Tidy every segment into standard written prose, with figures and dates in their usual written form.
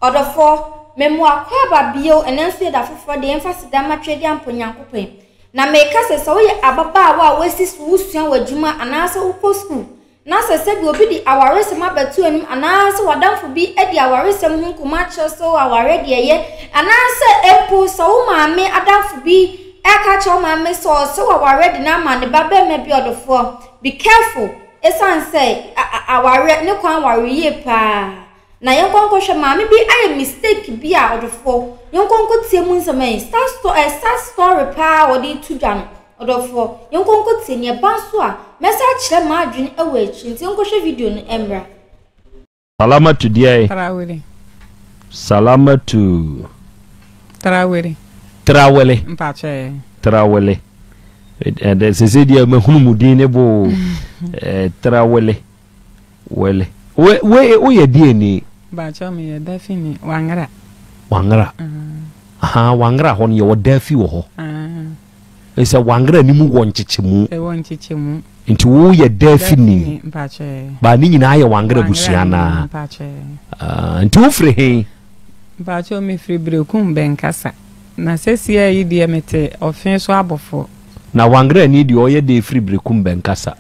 Ɔdɔfoɔ, me mmoa akwaaba bio, ɛnnɛ nso yɛ da foforɔ deɛ yɛmfa aseda mma Tweaduampɔ Nyankopɔn. Na meka sɛ, sɛ woyɛ ababaawa a woasi so wosua w'adwuma anaasɛ wokɔ sukuu, na sɛ sɛbi obi de awaresɛm abɛto anim anaasɛ w'adamfo bi adi awaresɛm ho nkɔmmɔ akyerɛ sɛ awareɛ deɛ ɛyɛ, anaasɛ mpo sɛ wo maame adamfo bi ɛka kyerɛ wo maame sɛ ɔsɛ w'awareɛ de no ama ne ba barima bi ɔdɔfoɔ, be careful, ɛsiane sɛ awareɛ ne kwan ware yie paa. Na yɛnkɔ nkɔhwɛ maame bi ayɛ mistake bi a ɔdɔfoɔ yɛnkɔ nkɔ tie mu nsɛm ɛyi star sto ɛ star story paa a wɔde to dwa no ɔdɔfoɔ yɛnkɔ nkɔ tie nea ɛba nso a mɛsa akyerɛ m'adwene ɛwɔ akyiri nti yɛnkɔhwɛ video no ɛmmra. Salamatu deɛ. Tarawele. Salamatu. Tarawele. Tarawele. Mpakyɛ. Tarawele. Ɛdɛ sese deɛ mahunu mu din ne bo. Tarawele. Wele. We we woyɛ deɛ ni? Bakyɛ me yɛ dafi ni Wangra. Wangra. Aha Wangra hɔ no yɛwɔ dafi wɔ hɔ. Sɛ Wangra ni mu wɔ nkyekyɛmu. Ɛwɔ nkyekyɛmu. Nti wo yɛ dafi ni. Mpakyɛ. Ba ne nyinaa yɛ Wangra busua naa. Mpakyɛ. Nti wo firi he? Mpakyɛ me firi Berekum Bɛnkasa. Na sɛsiaa yi deɛ me te Ɔfee so Abɔfoɔ. Na Wangra ni deɛ ɔyɛ dɛ firi Berekum Bɛnkasa.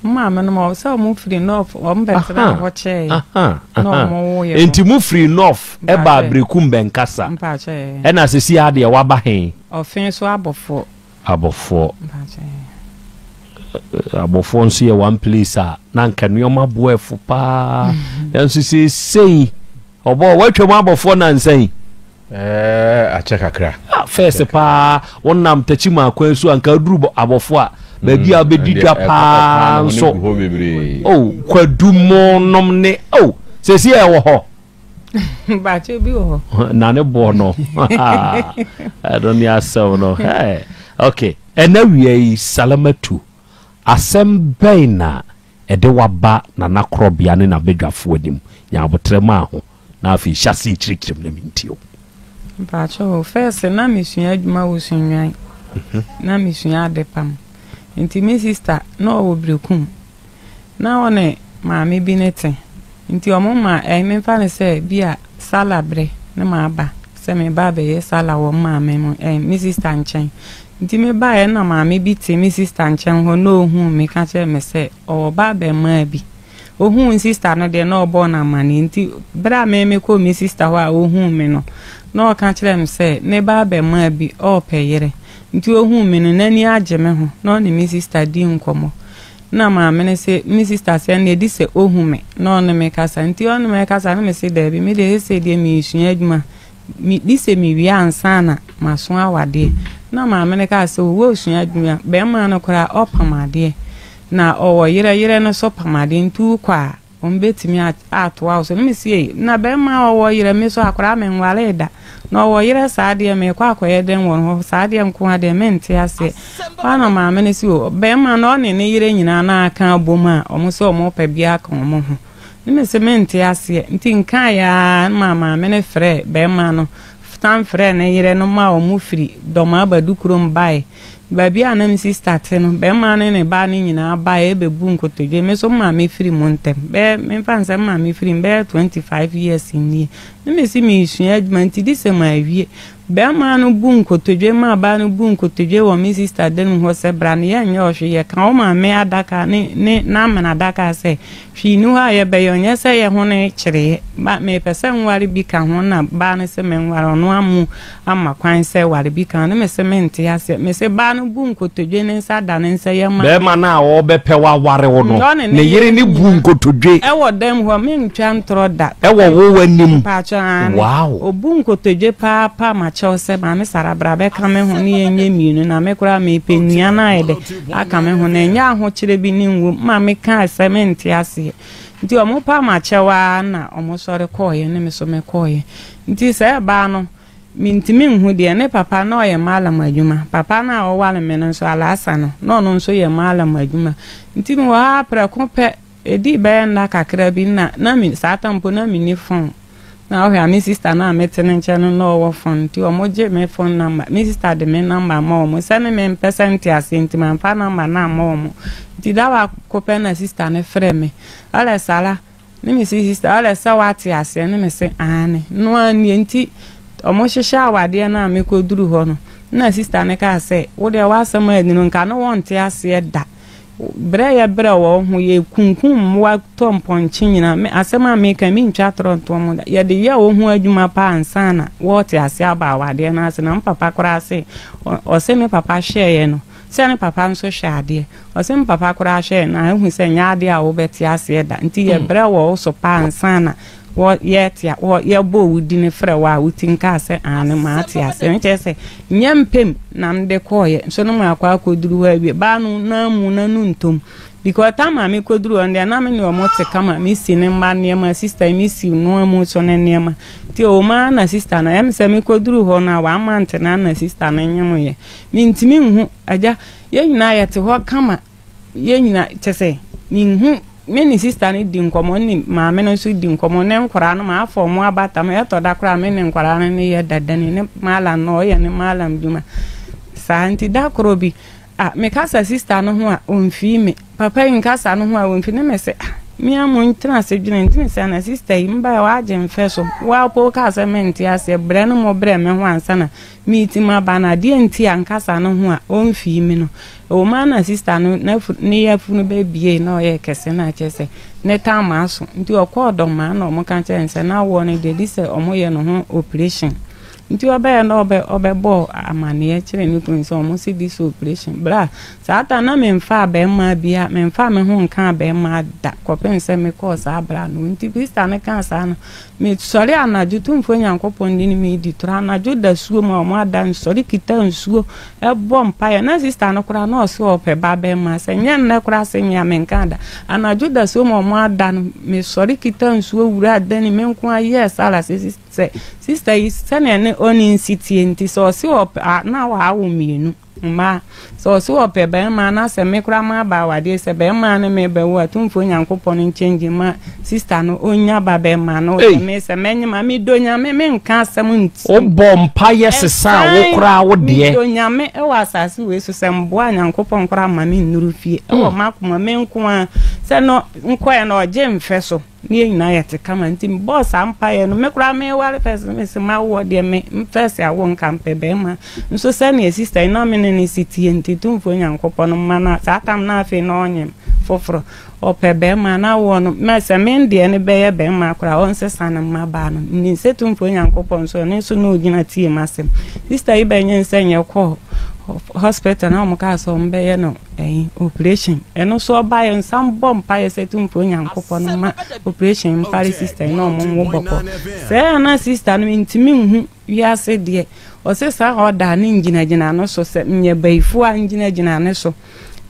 Mo maame nom ɔ sɛ ɔmo firi north ɔmo bɛ tena hɔ kyɛɛ na ɔmo wo yɛ. Nti mo firi north ɛbaa Berekum bɛnkasa ɛna sisi ara deɛ waba he? Ɔfee so abɔfoɔ. Abɔfoɔ. Abɔfoɔ nso yɛ one place a na nka nneɛma bo ɛfo paa nanso seesei ɔbɔ watwam abɔfoɔ nansa yi. Ɛɛ akyɛ kakra. Ah, fɛs paa wonam takyi mu akwan so anka aduru abɔfo a baabi a wobɛdi dwa paa nso. Oh, kwadu mo nom ne oh, sɛsi a ɛwɔ hɔ. Baakyɛ bi wɔ hɔ. Na ne boɔ no. Ɛno ne asɛm no. Hey. Okay. Ɛna wia yi Salamatu asɛm bɛn na Ɛde wo aba Nana Korɔbea ne n'abadwafoɔ anim. Nya aboterɛ ma ho, na afei hyɛ aseɛ kyerɛkyerɛ mu na mentie wo. Mpakyɛw o, first na mesua adwuma wɔ Sunnwan, na mesua adepam. Nti me sister na ɔwɔ Berekum, na ɔne maame bi ne te. Nti ɔmo ma ɛɛ memfa no sɛ bi a sala bere ne maba sɛ meba abɛyɛ sala wɔ me maame mo ɛɛ me sister nkyɛn. Nti mebaeɛ na maame bi te me sista nkyɛn hɔ na ɔhuu me ka kyerɛɛ me sɛ ɔwɔ ba abarimaa bi. Ɔhuu me sista no deɛ na ɔbɔɔ no amaneɛ nti berɛ a me mekɔɔ me sista hɔ a ɔhuu me no na ɔka kyerɛɛ me sɛ ne ba abarimaa bi ɔrepɛ yere. Nti ɔhuu me no n'ani agye me ho na ɔne me sista dii nkɔmmɔ. Na maame no se me sista sɛ ɛnneɛ di sɛ ɔhu me na ɔne me kasa. Nti ɔne me kasa na mese daabi me deɛ seesei deɛ meresua adwuma Medi sɛ mewie ansa na maso awadeɛ. Na maame no kaa sɛ, Woresua adwuma, barima no koraa ɔpam adeɛ, na ɔwɔ yerɛ, yerɛ no nso pam adeɛ, nti wokɔ a, wɔbɛtumi atoa wo so. Na mese, Ei, na barima a ɔwɔ yerɛ, me nso akwadaa menwaree da, na ɔwɔ yerɛ saa deɛ, merekɔ akɔyɛ dɛn wɔ ne hɔ? Saa deɛ nko ara deɛ, mente aseɛ. Hɔ ara na maame no se, O, barima no ɔne ne yerɛ nyinaa na aka abom a, wɔn nso wɔrepɛ bi aka wɔn ho. Ne me se mente aseɛ nti nkaeɛ ara na maa maame no frɛɛ barima no san frɛɛ ne yerɛ no maa wɔn firi Dɔmaa Badu kurom baeɛ. Baabi a na me sista te no, barima no ne ne ba no nyinaa baeɛ bɛbuu nkotodwe. Me nso me maame firi mu ntɛm, bɛyɛ memfa no sɛ me maame firi mu bɛyɛ 25 years nie. Ne me se meresua adwuma nti gye sɛ mawie. Barima no buu nkotodwe maa baa no buu nkotodwe wɔ me sista dan mu hɔ sɛ, Bra na yɛnyɛ wo hwee. Yɛka wo maame adaka ne ne n'amena adaka sɛ, hwee nni hɔ a yɛbɛyɛ, ɔnyɛ sɛ yɛ ho no kyereɛ. Ba, mepɛ sɛ nware bi ka ho na baa no se menware, ɔno ammu amma kwan sɛ ware bi ka ho. Ne mese mente aseɛ. Mese baa no bu nkotodwe ne nsa da ne nsa yam ma. Barima no a ɔrebɛpɛ wo aware wo no, ne yere no bu nkotodwe. Ɛwɔ dan mu hɔ, mentwa ntorɔ da. Ɛwɔ wo w'anim. Mpakyɛ, aane. Wow. Ɔbu nkotodwe paa pa ma kyɛw sɛ, Maame Sara bra bɛka me ho ne yɛnyɛ mmienu na me koraa mepɛ nua no ayɛ dɛ aka me ho na ɛnyɛ ahokyerɛ bi ne nwom ma me kaa sɛ mente aseɛ. Nti ɔmo pa ma kyɛw ara na ɔmo sɔre kɔɔeɛ ne me so me kɔɔeɛ. Nti sɛ ɛbaa no mentumi nhu deɛ ne papa na ɔyɛ mallam adwuma. Papa no a ɔware me no nso Alhassan no na ɔno nso yɛ mallam adwuma. Nti mewɔ hɔ ara prɛko pɛ Edii bɛyɛ nna kakra bi na na me saa tam mpo na menni fon. Na wohwɛ a me sista no a mete ne nkyɛn no na ɔwɔ fon nti wɔgyee me fon namba. Me sista de me namba ma wɔn. Sɛ ne mempɛ sɛ nteaseɛ nti mamfa namba no amma wɔn. Nti da baako pɛ na sista no frɛɛ me. Ɔlɛ Sara, Ne me se sister ɔlɛ sɛ wate aseɛ ne me se aane no ara nie nti ɔmo hyehyɛ awadeɛ no a me kɔ duru hɔ no na sister no kaa sɛ wo deɛ w'asɛm a no nka ne wɔnte aseɛ da brɛ yɛ brɛ wɔ ho yɛ kunkum mmoa tɔ mpɔnkye nyina me asɛm a meka me ntwa torɔ ntoɔ mo da yɛde yɛ wo ho adwuma paa ansa na wɔte aseɛ aba awadeɛ no ase na me papa koraa se ɔse me papa hwɛeɛ no Sɛ ne papa nso hwɛ adeɛ. Ɔse me papa koraa hwɛɛ na ahu sɛ nyɛ adeɛ a wobɛte aseɛ da nti yɛbrɛ wɔ wo so paa ansa na wɔ yɛte wɔ yɛbɔɔ wo dini frɛ wo a wotim kaa sɛ aane mate aseɛ no kyerɛ sɛ nyɛ mpem na mede kɔɔyɛ nso no maakɔ akɔduru hɔ awie baa no na mu na no ntom because time a mekɔduru hɔ no deɛ na me ne ɔmo te kama mesi ne mma nneɛma sister yi mesi noa mu so ne nneɛma nti ɔwɔ mu ara na sister no ɛm sɛ mekɔduru hɔ no a one month na na sister no nyemoyɛ Mentumi nhu, Agya. Yɛn nyinaa yɛte hɔ kama. Yɛn nyinaa, kyɛ sɛ, menhu. Me ne sista no di nkɔmmɔ, ne maame no nso di nkɔmmɔ, ne nkwadaa no, mafa wɔn abatam. Ɛtɔ da koraa a, me ne nkwadaa no ne yɛ dadani, ne malam no, ɔyɛ ne malam dwuma. Saa nti da koro bi, ah, mekasa sista no ho a, ɔmfii me. Papa yi nkasa no ho a, ɔmfii ne me sɛ, ah, me a mo ntena ase dwene nti ne sɛ na sista yi, mbaeɛ wagye mfɛ so. Wo ara po wokaa sɛ mente aseɛ, brɛ no mo brɛ me ho ansa na Meeti m'aba no a, deɛn nti a nkasa no ho a ɔmfii me no? Ɛwɔ mu ara na sista no ne yafunu bɛbiee na ɔyɛɛ kɛse na kyerɛ sɛ ne tam aso. Nti ɔkɔɔ dɔmaa na wɔka kyerɛɛ no sɛ n'awoɔ no deɛ gye sɛ wɔyɛ ne ho operation. Nti ɔbɛɛ na ɔbɛ ɔbɛbɔɔ amaneɛ kyerɛɛ ne kunu sɛ wɔn se gye sɛ operation. Berɛ a saa ta na memfaa bɛrima biara, memfaa me ho nkaa bɛrima da kɔpem sɛ mekɔɔ saa bra no. Nti sista no kaa saa no, Mesɔre anadwo, Tumfoɔ Nyankopɔn de ne me di toro anadwo dasuo mu a wɔn ada nsɔre kita nsuo bɔ mpaeɛ. Na sista no koraa na ɔse ɔpɛ ba bɛrima sɛ nyɛ nnɛ koraa sɛ nyɛ a menka da. Anadwo dasuo mu a wɔn ada no mesɔre kita nsuo wura dani me nko ara yɛɛ sala sɛ sɛ sista yi sɛnea ne ɔne nsi tie nti sɛ ɔse ɔpɛ a na wawo mmienu. Mmaa, sɛ ɔse ɔpɛ bɛɛma na sɛ me koraa maba awadeɛ sɛ bɛɛma ne me bɛwo a Tumfoɔ Nyankopɔn nkyɛngye ma sister no ɔnya ba bɛɛma no Ei! sɛ me sɛ mɛnyem a medɔ Nyame menka asɛm nti Wo bɔ mpaeɛ sesaa wo Ɛsan koraa wo deɛ. medɔ Nyame wɔ asase wei so sɛ mboa Nyankopɔn koraa mma me nnuru fie wɔ makoma me nko ara sɛ no nkɔɛ no ɔgye mfɛ so. Ne yɛn nyinaa yɛte kama nti mebɔɔ saa mpaeɛ no me koraa meware fɛs no mese mawoɔ deɛ me fɛs awo nka mpɛ bɛrima nso sɛdeɛ sista yi na me ne ne si tie nti Tumfoɔ Nyankopɔn no mma no saa tam no afei na ɔnyem foforɔ ɔpɛ bɛrima na awoɔ no mɛ sɛ me deɛ no bɛyɛ bɛrima koraa ɔnsesa no mma baa no menim sɛ Tumfoɔ Nyankopɔn nso ɔno nso na ɔgyina tie m'asɛm sista yi bɛnye sɛ nyɛ kɔɔ hospital na wɔn kaa sɛ wɔn bɛyɛ no Ɛyi, operation. Ɛno nso ɔbaeɛ nsan bɔ mpaeɛ sɛ Tumfoɔ Nyankopɔn no ma operation mpare sister yi na ɔmo nwo bɔkɔ. Sɛɛ na sister no ntumi nhu wiase deɛ. Ɔse saa ɔda ne ngyinagyina no so sɛ nyɛ bayifoɔ a ngyinagyina ne so.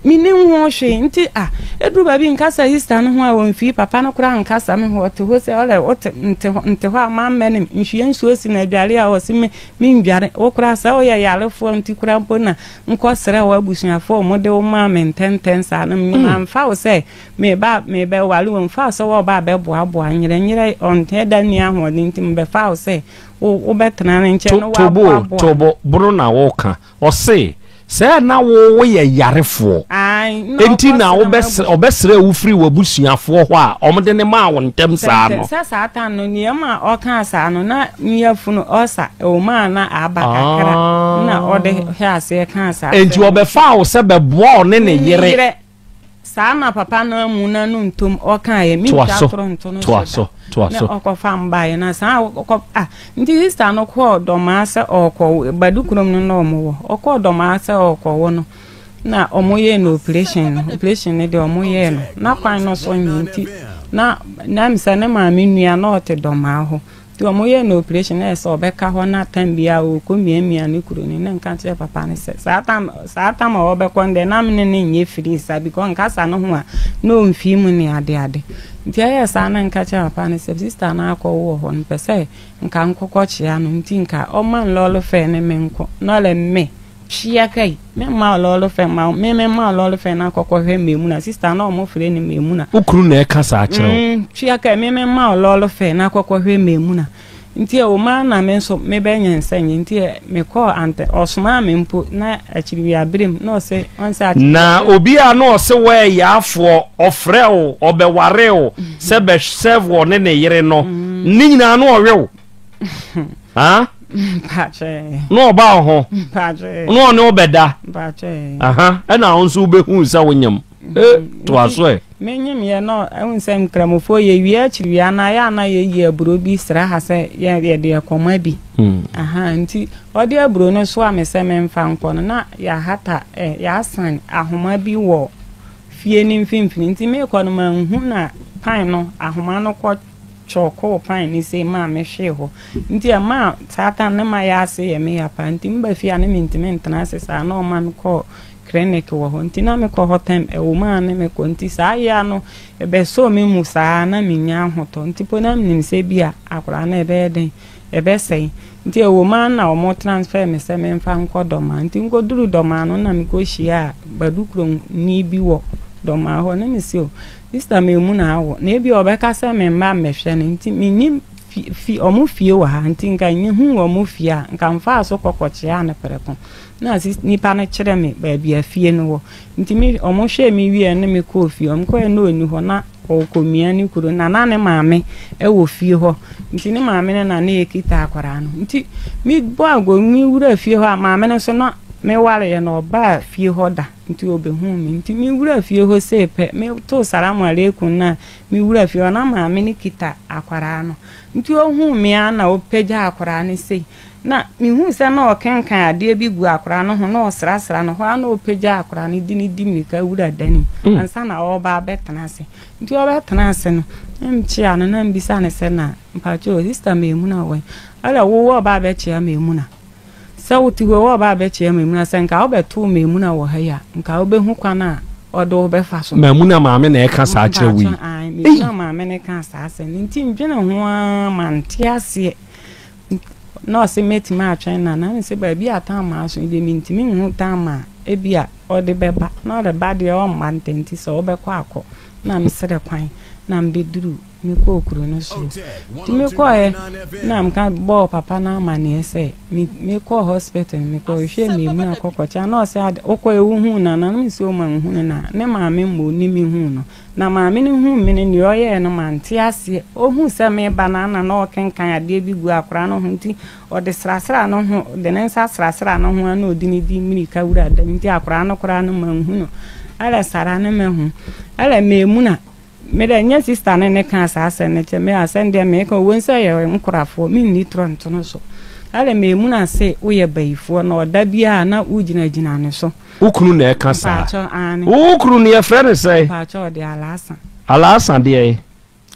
Menim ho hwee nti ah ɛduru baabi nkasa sister no ho a ɔmfii papa no koraa nkasa me ho ɔte hɔ sɛ ɔlɛ wote nte hɔ nte hɔ a mammɛnem nhwie nsuo si no adware a ɔse me mendware wo koraa sɛ woyɛ yarefoɔ nti koraa mpo na Nkɔsrɛ w'abusuafoɔ a wɔde wo maa me ntɛmntɛm saa no, mamfa wo sɛ mereba merebɛware wo, mfa wo sɛ wɔreba abɛboaboa nyerɛnyerɛ ɔnhɛ da nni ahoɔden nti mebɛfaa wo sɛ wo wobɛtena ne nkyɛn na Tobo woaboaboa. tobo bono na woka. Ɔse sɛ na wo woyɛ yarefoɔ Ae, na enti na ɔkɔsrɛ wobɛsrɛ m'abu. ɔbɛsrɛ wo firi w'abusuafoɔ hɔ a wɔde no maa wo ntɛm saa Sɛ no. sɛ saa time no nea ɛma ɔkaa saa no na ne yafunu ɔsa ɛwɔ mu a na aba kakra na ɔde hwɛ aseɛ kaa saa Enti asɛm no. ɔbɛfaa wo sɛ bɛboa ɔne ne Ne yere. yerɛ saa na papa no amu na no ntom ɔkaeɛ Toa mentwa so, toro nto no toa so da so, toa na so. ɔkɔfa mbaeɛ na saa ɔkɔ ah nti sista no kɔɔ dɔmaa sɛ ɔɔkɔ Badukurom no na ɔmo wɔ ɔkɔɔ dɔmaa sɛ ɔɔkɔwo no Na ɔmo yɛɛ no operation no, operation no deɛ ɔmo yɛɛ no, na kwan no so nyɛ nti, na na sɛ ne maame nua na ɔte dɔmaa hɔ. Nti ɔmo yɛɛ no operation na ɛsɛ ɔbɛka hɔ na tam biara ɔkɔ miamia ne kuro no na nka kyerɛ papa no sɛ saa tam saa tam a ɔbɛkɔ no deɛ na me ne no nyɛ free saa because nkasa no ho a na ɔmfii mu ne ade ade. Nti ɛyɛɛ saa na nka kyerɛ papa no sɛ sister no akɔwo wɔ hɔ no pɛ sɛ nka nkɔkɔ kyea no nti nka ɔma nlɔɔre fare ne me nkɔ na ɔlɛ me Hyia kai, me mma wo lɔɔre fɛ ma wo, me me mma wo lɔɔre fɛ na kɔkɔ hwɛ Memuna, sister na ɔmo frɛ no Memuna. Wo kunu na ɛka saa kyerɛ wo? Mm, hyia kai, me me mma wo lɔɔre fɛ na kɔkɔ hwɛ Memuna. Nti ɛwɔ mu ara na me nso mebɛnyinsɛn nti mekɔɔ ante ɔsomaa me mpo na akyiriwia berɛ mu na ɔse ɔn sɛ akyiriwia Na obi a na ɔse wɔyɛ yaafoɔ ɔfrɛ wo ɔbɛware wo sɛ bɛ serve wɔ ne ne yere no ne nyinaa na ɔwe wo ha na ɔba wo ho na ɔne wo bɛda aha ɛna wo nso wobɛhu sɛ wonyam eh, toa so ɛ. Menyem yɛ na ɛhu sɛ nkramofoɔ yɛwie akyiriwia no ayɛ a na yɛyi aburo bi sra ha sɛ yɛde ɛkɔma bi hmm. aha nti ɔde aburo no soa me sɛ memfa nkɔ no na yɛahata eh, yɛasan ahoma bi wɔ fie no mfimfini nti mekɔ no manhu na pan no ahoma no kɔ kyɔɔkoo pan no sei maa mehwee hɔ nti ɛmaa saa tan ne ma yɛ ase yɛ me ya paa nti meba fie a ne mentumi ntena ase saa na ɔma me kɔɔ clinic wɔ hɔ nti na mekɔ hɔ time ɛwɔ mu a ne mekɔ nti saa yea no ɛbɛsɔɔ me mu saa na mennya ahotɔ nti po na menim sɛ bi a akwadaa no ɛbɛyɛ den ɛbɛsɛe nti ɛwɔ mu a na wɔn transfer me sɛ memfa nkɔ Dɔmaa nti nkɔduru Dɔmaa no na mekɔ hyia Badukurom ni bi wɔ Dɔmaa hɔ na mesi o Sister Maimuna awo na ebi ɔbɛka sɛ me mma mmɛhwɛ no nti mennim fi fi ɔmo fie wɔ ha nti nka nyehu ɔmo fie a nka mfaa so kɔkɔkyea no prɛko na sis nipa no kyerɛ me baabi a fie no wɔ nti me ɔmo hwɛɛ me wieɛ no me kɔɔ fie ɔmo kɔɛ na ɔnni hɔ na ɔkɔ mia ne kuro na na ne maame ɛwɔ fie hɔ nti ne maame no na na ɛkita akwaraa no nti me bɔ ago me wura fie hɔ a maame no nso na me wareɛ na ɔbaa fie hɔ da Nti ɔbɛhuu me. Nti me wura fie hɔ sei pɛ, me too salamu alaikum no a, me wura fie hɔ na maame no kita akwadaa no. Nti ɔhuu me ara na ɔpagya akwadaa no sei. Na me huu sɛ na ɔkenkan adeɛ bi gu akwadaa no ho na ɔsrasra no hɔ ara na ɔpagya akwadaa no de no di mmirika wura dan mu ansa na ɔreba abɛtena ase. Nti ɔbɛtena ase no, na mekyea no na mebisa no sɛ na mpakyɛw sister Maimuna wɔ he? Ɛna wo ɔba abɛkyea Maimuna. Sɛ wote hɔ yi, wɔreba abɛkyea Maimuna. Sɛ nka wobɛtoo Maimuna wɔ ha yi a, nka wobɛhu kwan a ɔde wo bɛfa so. Maimuna maame na ɛka saa kyerɛ wo yi? Mpakyɛ, ae, Maimuna maame na ɛkaa saa asɛm no. Nti ndwene ho ara mante aseɛ. Na ɔse mɛtumi atwɛn no anaa? Mese baabi a tam aso yi deɛ mentumi nhu tam a ebia ɔde bɛba. Na ɔde ba deɛ ɔmma ntɛm nti sɛ wobɛkɔ akɔ. Na mesrɛ kwan na mebɛduru Mekɔɔ kuro no so. Nti mekɔeɛ na meka bɔɔ papa no amaneɛ sɛ mekɔɔ hospital no mekɔhwehwɛɛ Maimuna kɔkɔkyɛ na ɔsɛ ade wokɔɛ wohuu no anaa? Na mese o manhu no na ne maame mmom ne me huu no. Na maame no huu me no nea ɔyɛɛ no mante aseɛ. Ɔhuu sɛ meba no ana na ɔrekenkan adeɛ bi gu akwadaa no ho nti ɔde srasraa ne ho de ne nsa srasraa ne ho ana ɔde ne di mmirika wura dam nti akwadaa no koraa no manhu no. Ɛlɛ Sara ne mahu. Ɛlɛ Maimuna Me dɛ nnyɛ sister no ne kãa saa asɛm no kyerɛ me, asɛm deɛ meekã owɔ mu sɛ yɛyɛ nkorafoɔ, menni torɔ nto no so. Ɛna Maimuna se woyɛ bayifoɔ na ɔda biara na wogyinagyina ne so. Wo kunu na ɛka saa? Mpakyɛw, aane. Wo kunu no yɛfrɛ no sɛn? Mpakyɛw, ɔde Alasa. Alasa deɛn?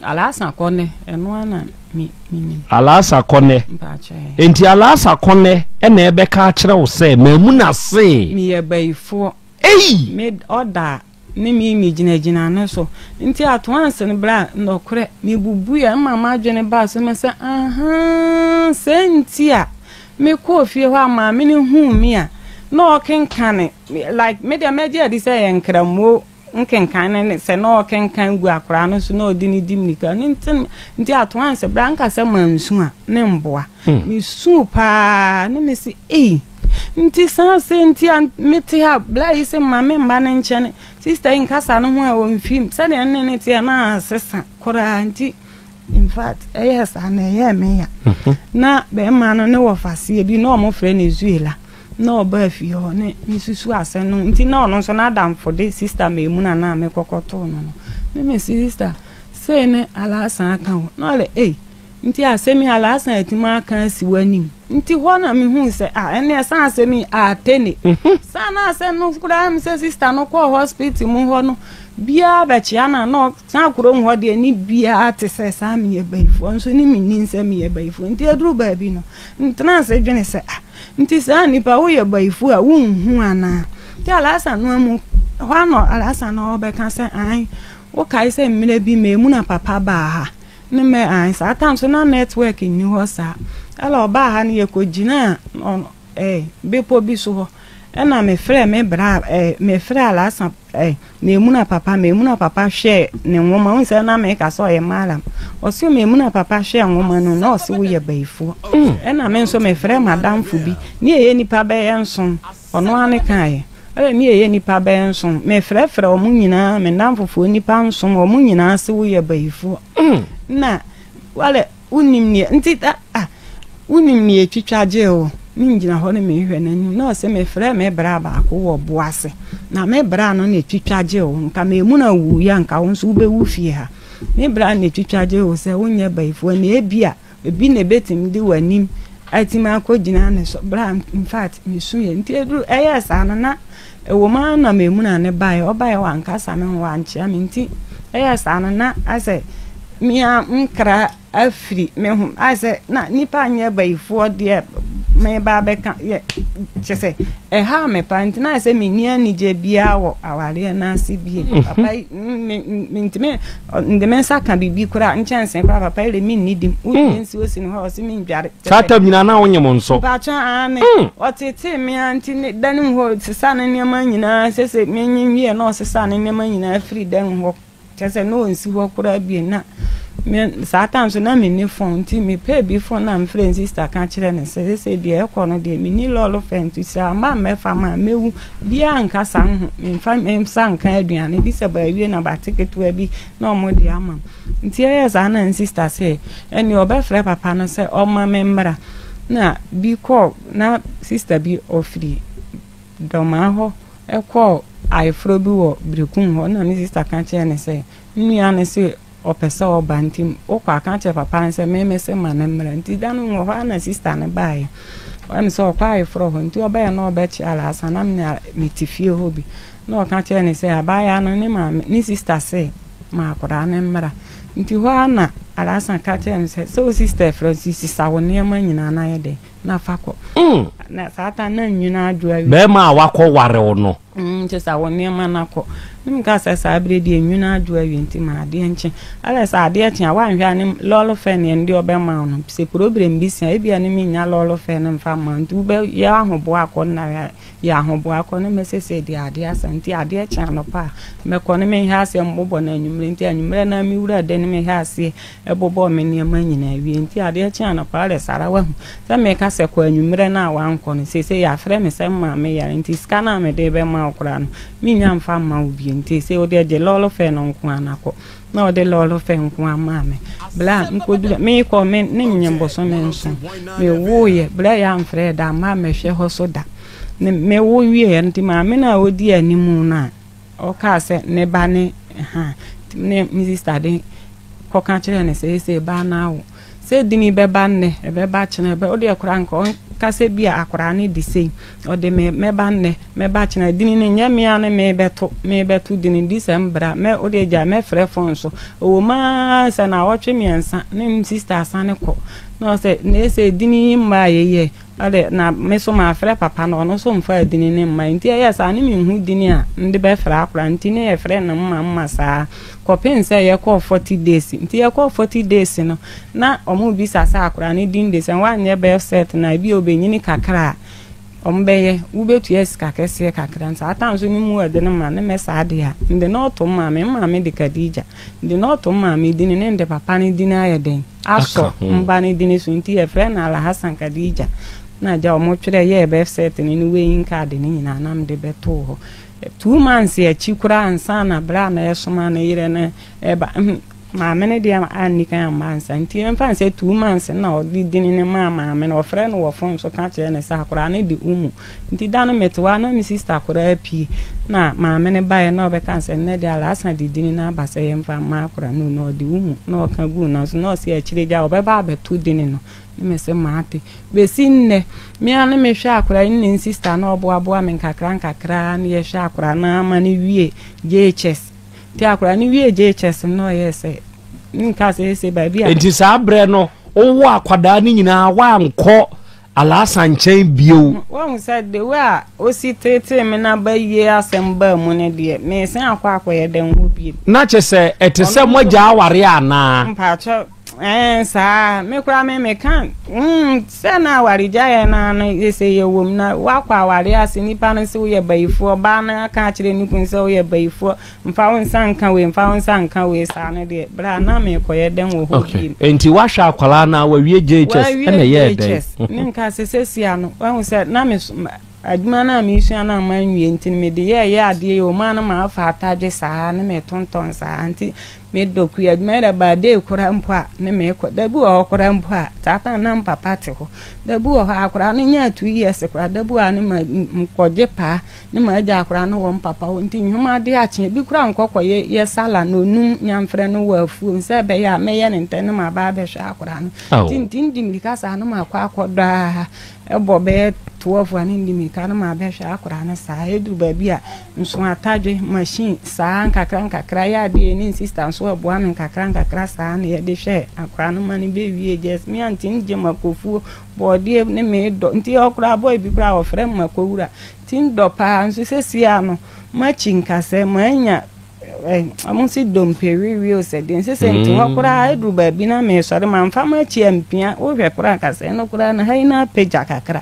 Alasa Kɔnɛ, ɛno ara na me menim. Alasa Kɔnɛ. Mpakyɛw. Enti Alasa Kɔnɛ na ɛbɛka akyerɛ wo sɛ Maimuna se. Meyɛ bayifoɔ. Ei! Me ɔda a. Ne me migyinagyina no so. Ntsi atoanse no ber a nɔkorɛ mibubuiɛ ma m'adwene baa so me sɛ, Ahaa, sei ntsi a mekɔɔ fie hɔ a maame no huu me a na ɔrekenkane, like me deɛ mɛgye adi sɛ ɛyɛ nkramoɔ nkenkan ne ne sɛ na ɔrekenkan gu akwadaa no so na ɔde no di mmirika no nti nti atoanse berɛ a nka sɛ mansu a ne mboa. Mesuu paa ne mese ei. Nti saa sɛ nti a mete ha bla yi sɛ ma me mma no nkyɛne sister yi nkasa no ho a ɔmfim sɛdeɛ ne ne teɛ na asesa koraa nti in fact ɛyɛ saa na ɛyɛɛ me ya mhm. na bɛrima no ne wɔfaseɛ bi na ɔmo frɛ no Zuela na ɔbaa fie hɔ ne mesusu asɛm no nti na ɔno nso n'adamfo de sister Maimuna na mekɔkɔtoo no no ne me sister sei ne alasan aka ho na ɔlɛ ei Nti asɛm yi Alhassan atumi aka asi w'anim. Nti hɔ na mehuu sɛ ah ɛnneɛ saa asɛm yi atene. Saa na asɛm no koraa me sɛ sista no kɔɔ hospital mu hɔ no biara bɛkyea no a na saa kurom hɔ deɛ ne biara te sɛ saa meyɛ bayifoɔ nso ne mennim sɛ meyɛ bayifoɔ. Nti aduru baabi no ntena ase dwene sɛ ah nti saa nnipa woyɛ bayifoɔ a wonhu anaa. Nti Alhassan no amu hɔ ano Alhassan na ɔbɛka sɛ an wokae sɛ mmerɛ bi Maimuna papa baa ha. Ne mɛ ae saa time so na network nni hɔ saa ɛna ɔbaa ha no yɛkɔ gyinaa ɔno ɛɛ bepɔ bi so hɔ. Ɛna mefrɛɛ me bra eh, mefrɛɛ Alhassan eh, Maimuna papa, Maimuna papa hwɛɛ ne nwoma, wohu sɛ na meka sɛ ɔyɛ Mallam. Ɔse Maimuna papa hwɛɛ nwoma no na ɔse woyɛ bayifoɔ. Ɛna me nso mefrɛɛ m'adamfo bi, ne yɛyɛ nnipa bɛyɛ nson, ɔno ara ne kaeɛ. Ɛna ne yɛyɛ nnipa bɛyɛ nson, mefrɛfrɛ wɔn nyinaa, me nnamfofoɔ nnipa nson, wɔn nyinaa se woyɛ bayifoɔ. Na wale Wonnim nea nti da a Wonnim nea etwitwa gyee wo. Mengyina hɔ na merehwɛ n'anim na ɔse mefrɛɛ me bra baako wɔ bo ase na me bra no na etwitwa gyee wo. Nka Maimuna wuiɛ a nka wo nso wobɛwu fie ha. Me bra na etwitwa gyee wo sɛ wonyɛ bayifoɔ na ebia ebi na ebetumi de w'anim atumi akɔgyina ne so. Bra infact mesuiɛ nti eduru ɛyɛɛ saa no na ɛwom ara na Maimuna no baeɛ. Ɔbaeɛ wankasa me ho wankyea me nti ɛyɛɛ saa no na asɛ Me ara nkra afiri me ho ayɛ sɛ na nnipa nyɛ bayifoɔ deɛ meba abɛka yɛ kyɛ sɛ ɛhaa me paa nti na ayɛ sɛ menni anigye biara wɔ awareɛ no ase bie mhm. papa yi mentumi nde me nsa ka biribi koraa nkyɛnse koraa papa yi de menni dim wodie mm. nsi osi no hɔ ɔse mendware saa tam nyinaa na wonyɛ mo nso mpakyɛ aane mm. ɔtetee me a nti ne dan mu hɔ sesa ne nneɛma nyinaa sɛ sɛ menye wie na ɔsesa ne nneɛma nyinaa firi dan mu hɔ Kyerɛ sɛ na ɔnsi hɔ koraa bio na me saa time so na menni phone nti mepɛɛ bi phone na mefrɛ ne sister ka kyerɛ no sɛ sɛsɛ deɛ ɛkɔ no deɛ menni lɔɔre fɛ nti sɛ amma mmɛfa ma mɛwu biaa nkasa ho memfa me nsa nka aduane bi sɛ baawie na bate ketewa bi na ɔmo de ama nti ɛyɛ saa na ne sister sɛ ɛne ɔbɛfrɛ papa no sɛ ɔma me mmra na bi kɔɔ na sister bi ɔfiri Dɔmaa hɔ kɔɔ ayeforɔ bi wɔ Berekum hɔ na me sista ka kyerɛɛ no sɛ me nua no se ɔpɛ sɛ ɔba nti wokɔ a ka kyerɛ papa no sɛ me mese ma no mmra nti da no wɔ hɔ a na sista no baeɛ ɔyɛ me sɛ ɔkɔ ayeforɔ hɔ nti ɔbaeɛ na ɔbɛkyea Alhassan na me mete fie hɔ bi na ɔka kyerɛɛ no sɛ abaayewa no ne maame ne sista se ma akwadaa no mmra nti hɔ a na Alhassan ka kyerɛɛ no sɛ sɛ wo sista frɛ nti sisa wo nneɛma nyinaa na ayɛ dɛn na fa kɔ. Mm. Na saa ta na nwini adwo awie. Bɛrima a wakɔ ware wo no. Mm, kyɛ sɛ wo nneɛma no akɔ. Ne mu ka sɛ saa berɛ deɛ nwini adwo awie nti ma adeɛ nkye. Alɛ sɛ adeɛ kye a woanhwɛ a ne lɔɔre fɛ ne ɛno deɛ ɔbɛma wo no. Sɛ problem bi si a ebia ne mennya lɔɔre fɛ no mfa mma wo nti wobɛyɛ ahoboa akɔ nna yɛ ahoboa akɔ ne mɛsɛsɛ deɛ adeɛ asa nti adeɛ kye anɔpa a mɛkɔ ne menhwɛ aseɛ mbobɔ no anwummerɛ nti anwummerɛ na mewura dɛ ne mehwɛ aseɛ bobɔɔ me nneɛma nyinaa wiei nti adeɛ kyee anɔpa ara saa ara wahu sɛ meka sɛ kɔ anwummerɛ no a wankɔ no seesei yɛafrɛ me sɛ maame yare nti sika no a mede rebɛma wo koraa no mennya mfa mma wo bio nti seesei wodeɛ gye lɔɔre fare no nko ara na kɔ na ɔde lɔɔre fare nko ara maa me berɛ a mekɔduru mekɔ me ne nyɛ bosome nson mewoeɛ berɛ a yɛamfrɛ da amma mɛhwɛ hɔ so da ne mewo wieɛ nti maame no a ɔdi anim no a Ɔkaa sɛ ne ba ne ha nti ne me sista de kɔka kyerɛɛ no sɛ seesei ba no awo. Sɛ dini bɛba nnɛ, ɛbɛba kyena, ɛbɛ wodeɛ koraa nka ɔnka sɛ bi a akwadaa no de sei, ɔde me mɛba nnɛ, mɛba kyena, dini no nyɛ me ara ne merebɛto, merebɛto dini no, di sɛ mbra, mɛ wodeɛ gyae mɛfrɛ fon so. Ɛwɔ mu ara sɛ naawɔtwe mmiɛnsa ne me sista asane kɔ na ɔsɛ na ɛsɛ dini yi mmaa yɛyɛ Ɔde, na me so mafrɛ papa no, ɔno nso mfaa dini no mmae. Nti ɛyɛɛ saa ne menhu dini a mede bɛfrɛ akora nti ne yɛfrɛ no mma mma saa kɔpem sɛ yɛkɔɔ 40 days. Nti yɛkɔɔ 40 days no, na ɔmo bisa sɛ akora no din de sɛn, woanyɛ birth cert no a, ebia obenyini kakra a ɔmo bɛyɛ, wobɛtua sika kɛseɛ kakra. Nti saa time nso ne mu ɛde no ma ne mɛ saa deɛ a, mede no ɔto maame, me maame de Khadija. Nti na ɔto maame dini ne nde papa no dini ayɛ dɛn asɔ mba no dini so nti yɛfrɛ no Alhassan Khadija na agya ɔmo twerɛ yɛɛ birth cert no ne weighing card no nyinaa na mede bɛtoo hɔ 2 months akyi koraa ansa na berɛ a na ɛsoma ne yerɛ no ɛba maame no deɛ anni kan amma ansa nti ɛmfa no sɛ 2 months na ɔde dini no maa maame no ɔfrɛ no wɔ phone so ka kyerɛ no sɛ akwadaa no de umu Nti da no mete hɔ a na me sista koraa pue na maame no baeɛ na ɔbɛka sɛ nnɛ deɛ Alhassan de dini no aba sɛ yɛmfa mma akora no na ɔde wo mu na ɔka guu n'aso na ɔse akyire gya ɔbɛba abɛto dini no ne me se mate. Bɛsi nnɛ me ara ne mehwɛ akora yi ne ne sista na ɔboaboa me nkakra nkakra na yɛhwɛ akora no ama no wie JHS nti akora no wie JHS no na ɔyɛɛ sɛ nka sɛ ɛsɛ baabi a. Nti saa berɛ no wowɔ akwadaa no nyinaa woankɔ Alasa nkyɛn bio. Woahu sɛ the way a osi teetee me na bayie asɛm baa mu no deɛ, meresan akɔ akɔyɛ dɛn hɔ bio? Na kyerɛ sɛ ɛte sɛ moagya awareɛ anaa? Mpakyɛw. Ɛɛ saa, me koraa me meka mm, sɛ na awaregyaeɛ no ara no sɛ yɛwɔ mu na woakɔ awareɛ ase nipa no sɛ woyɛ bayifoɔ, ɔbaa no aka akyerɛ ne kunu sɛ woyɛ bayifoɔ, mfa wo nsa nka wei, mfa wo nsa nka wei saa no deɛ, berɛ a na merekɔyɛ dɛn wɔ hɔ Okay. bio. Enti woahwɛ akwadaa no a wawie JHS Wawie ɛna ɛyɛɛ dɛn? JHS ne nka sɛ sɛsia no wahu sɛ na me adwuma no a meresua no a manwie nti no mede yɛɛyɛ adeɛ yi ɔmaa no maafa atadwe saa ne metontɔn saa nti Medɔ kua adwuma yɛ dɛ ba day koraa mpo a ne mekɔ. Da bi wɔ hɔ koraa mpo a saa time na mpapa te hɔ. Da bi wɔ hɔ akwadaa no nyaa 2 years koraa da bi wɔ hɔ a ne ma mekɔgye paa ne ma agya akwadaa no wɔ mpapa hɔ nti nhoma ade akye ebi koraa nkɔ kɔ yɛ yɛ sala na onum nyamfrɛ no wɔ afuom sɛ ɛbɛyɛ a mɛyɛ ne ntɛm ne ma aba abɛhwɛ akwadaa no. Nti nti ndi mirika saa no makɔ akɔdɔ a ɛbɔ bɛyɛ 12 a ne ndi mirika no ma abɛhwɛ akwadaa no saa ɛduru baabi a Nso atadwe, machine, saa nkakra nkakra yɛ adeɛ ne sista nso ɛboa me nkakra nkakra saa na yɛde hwɛ akora no ma no bɛwie just me aunty no gye makofuo bɔɔdeɛ ne me dɔ nti ɔkora boy bi koraa ɔfrɛ me makowura nti ndɔ paa nso sɛsi a no makyi nkasɛ manya ɔmo se dompe wewe o sɛ deɛ nsɛ sɛ nti hɔ koraa ɛduru baabi na mesɔre mamfa m'akyi ampia wohwɛ koraa nka sɛ ɛno koraa na ha yi na apagya kakra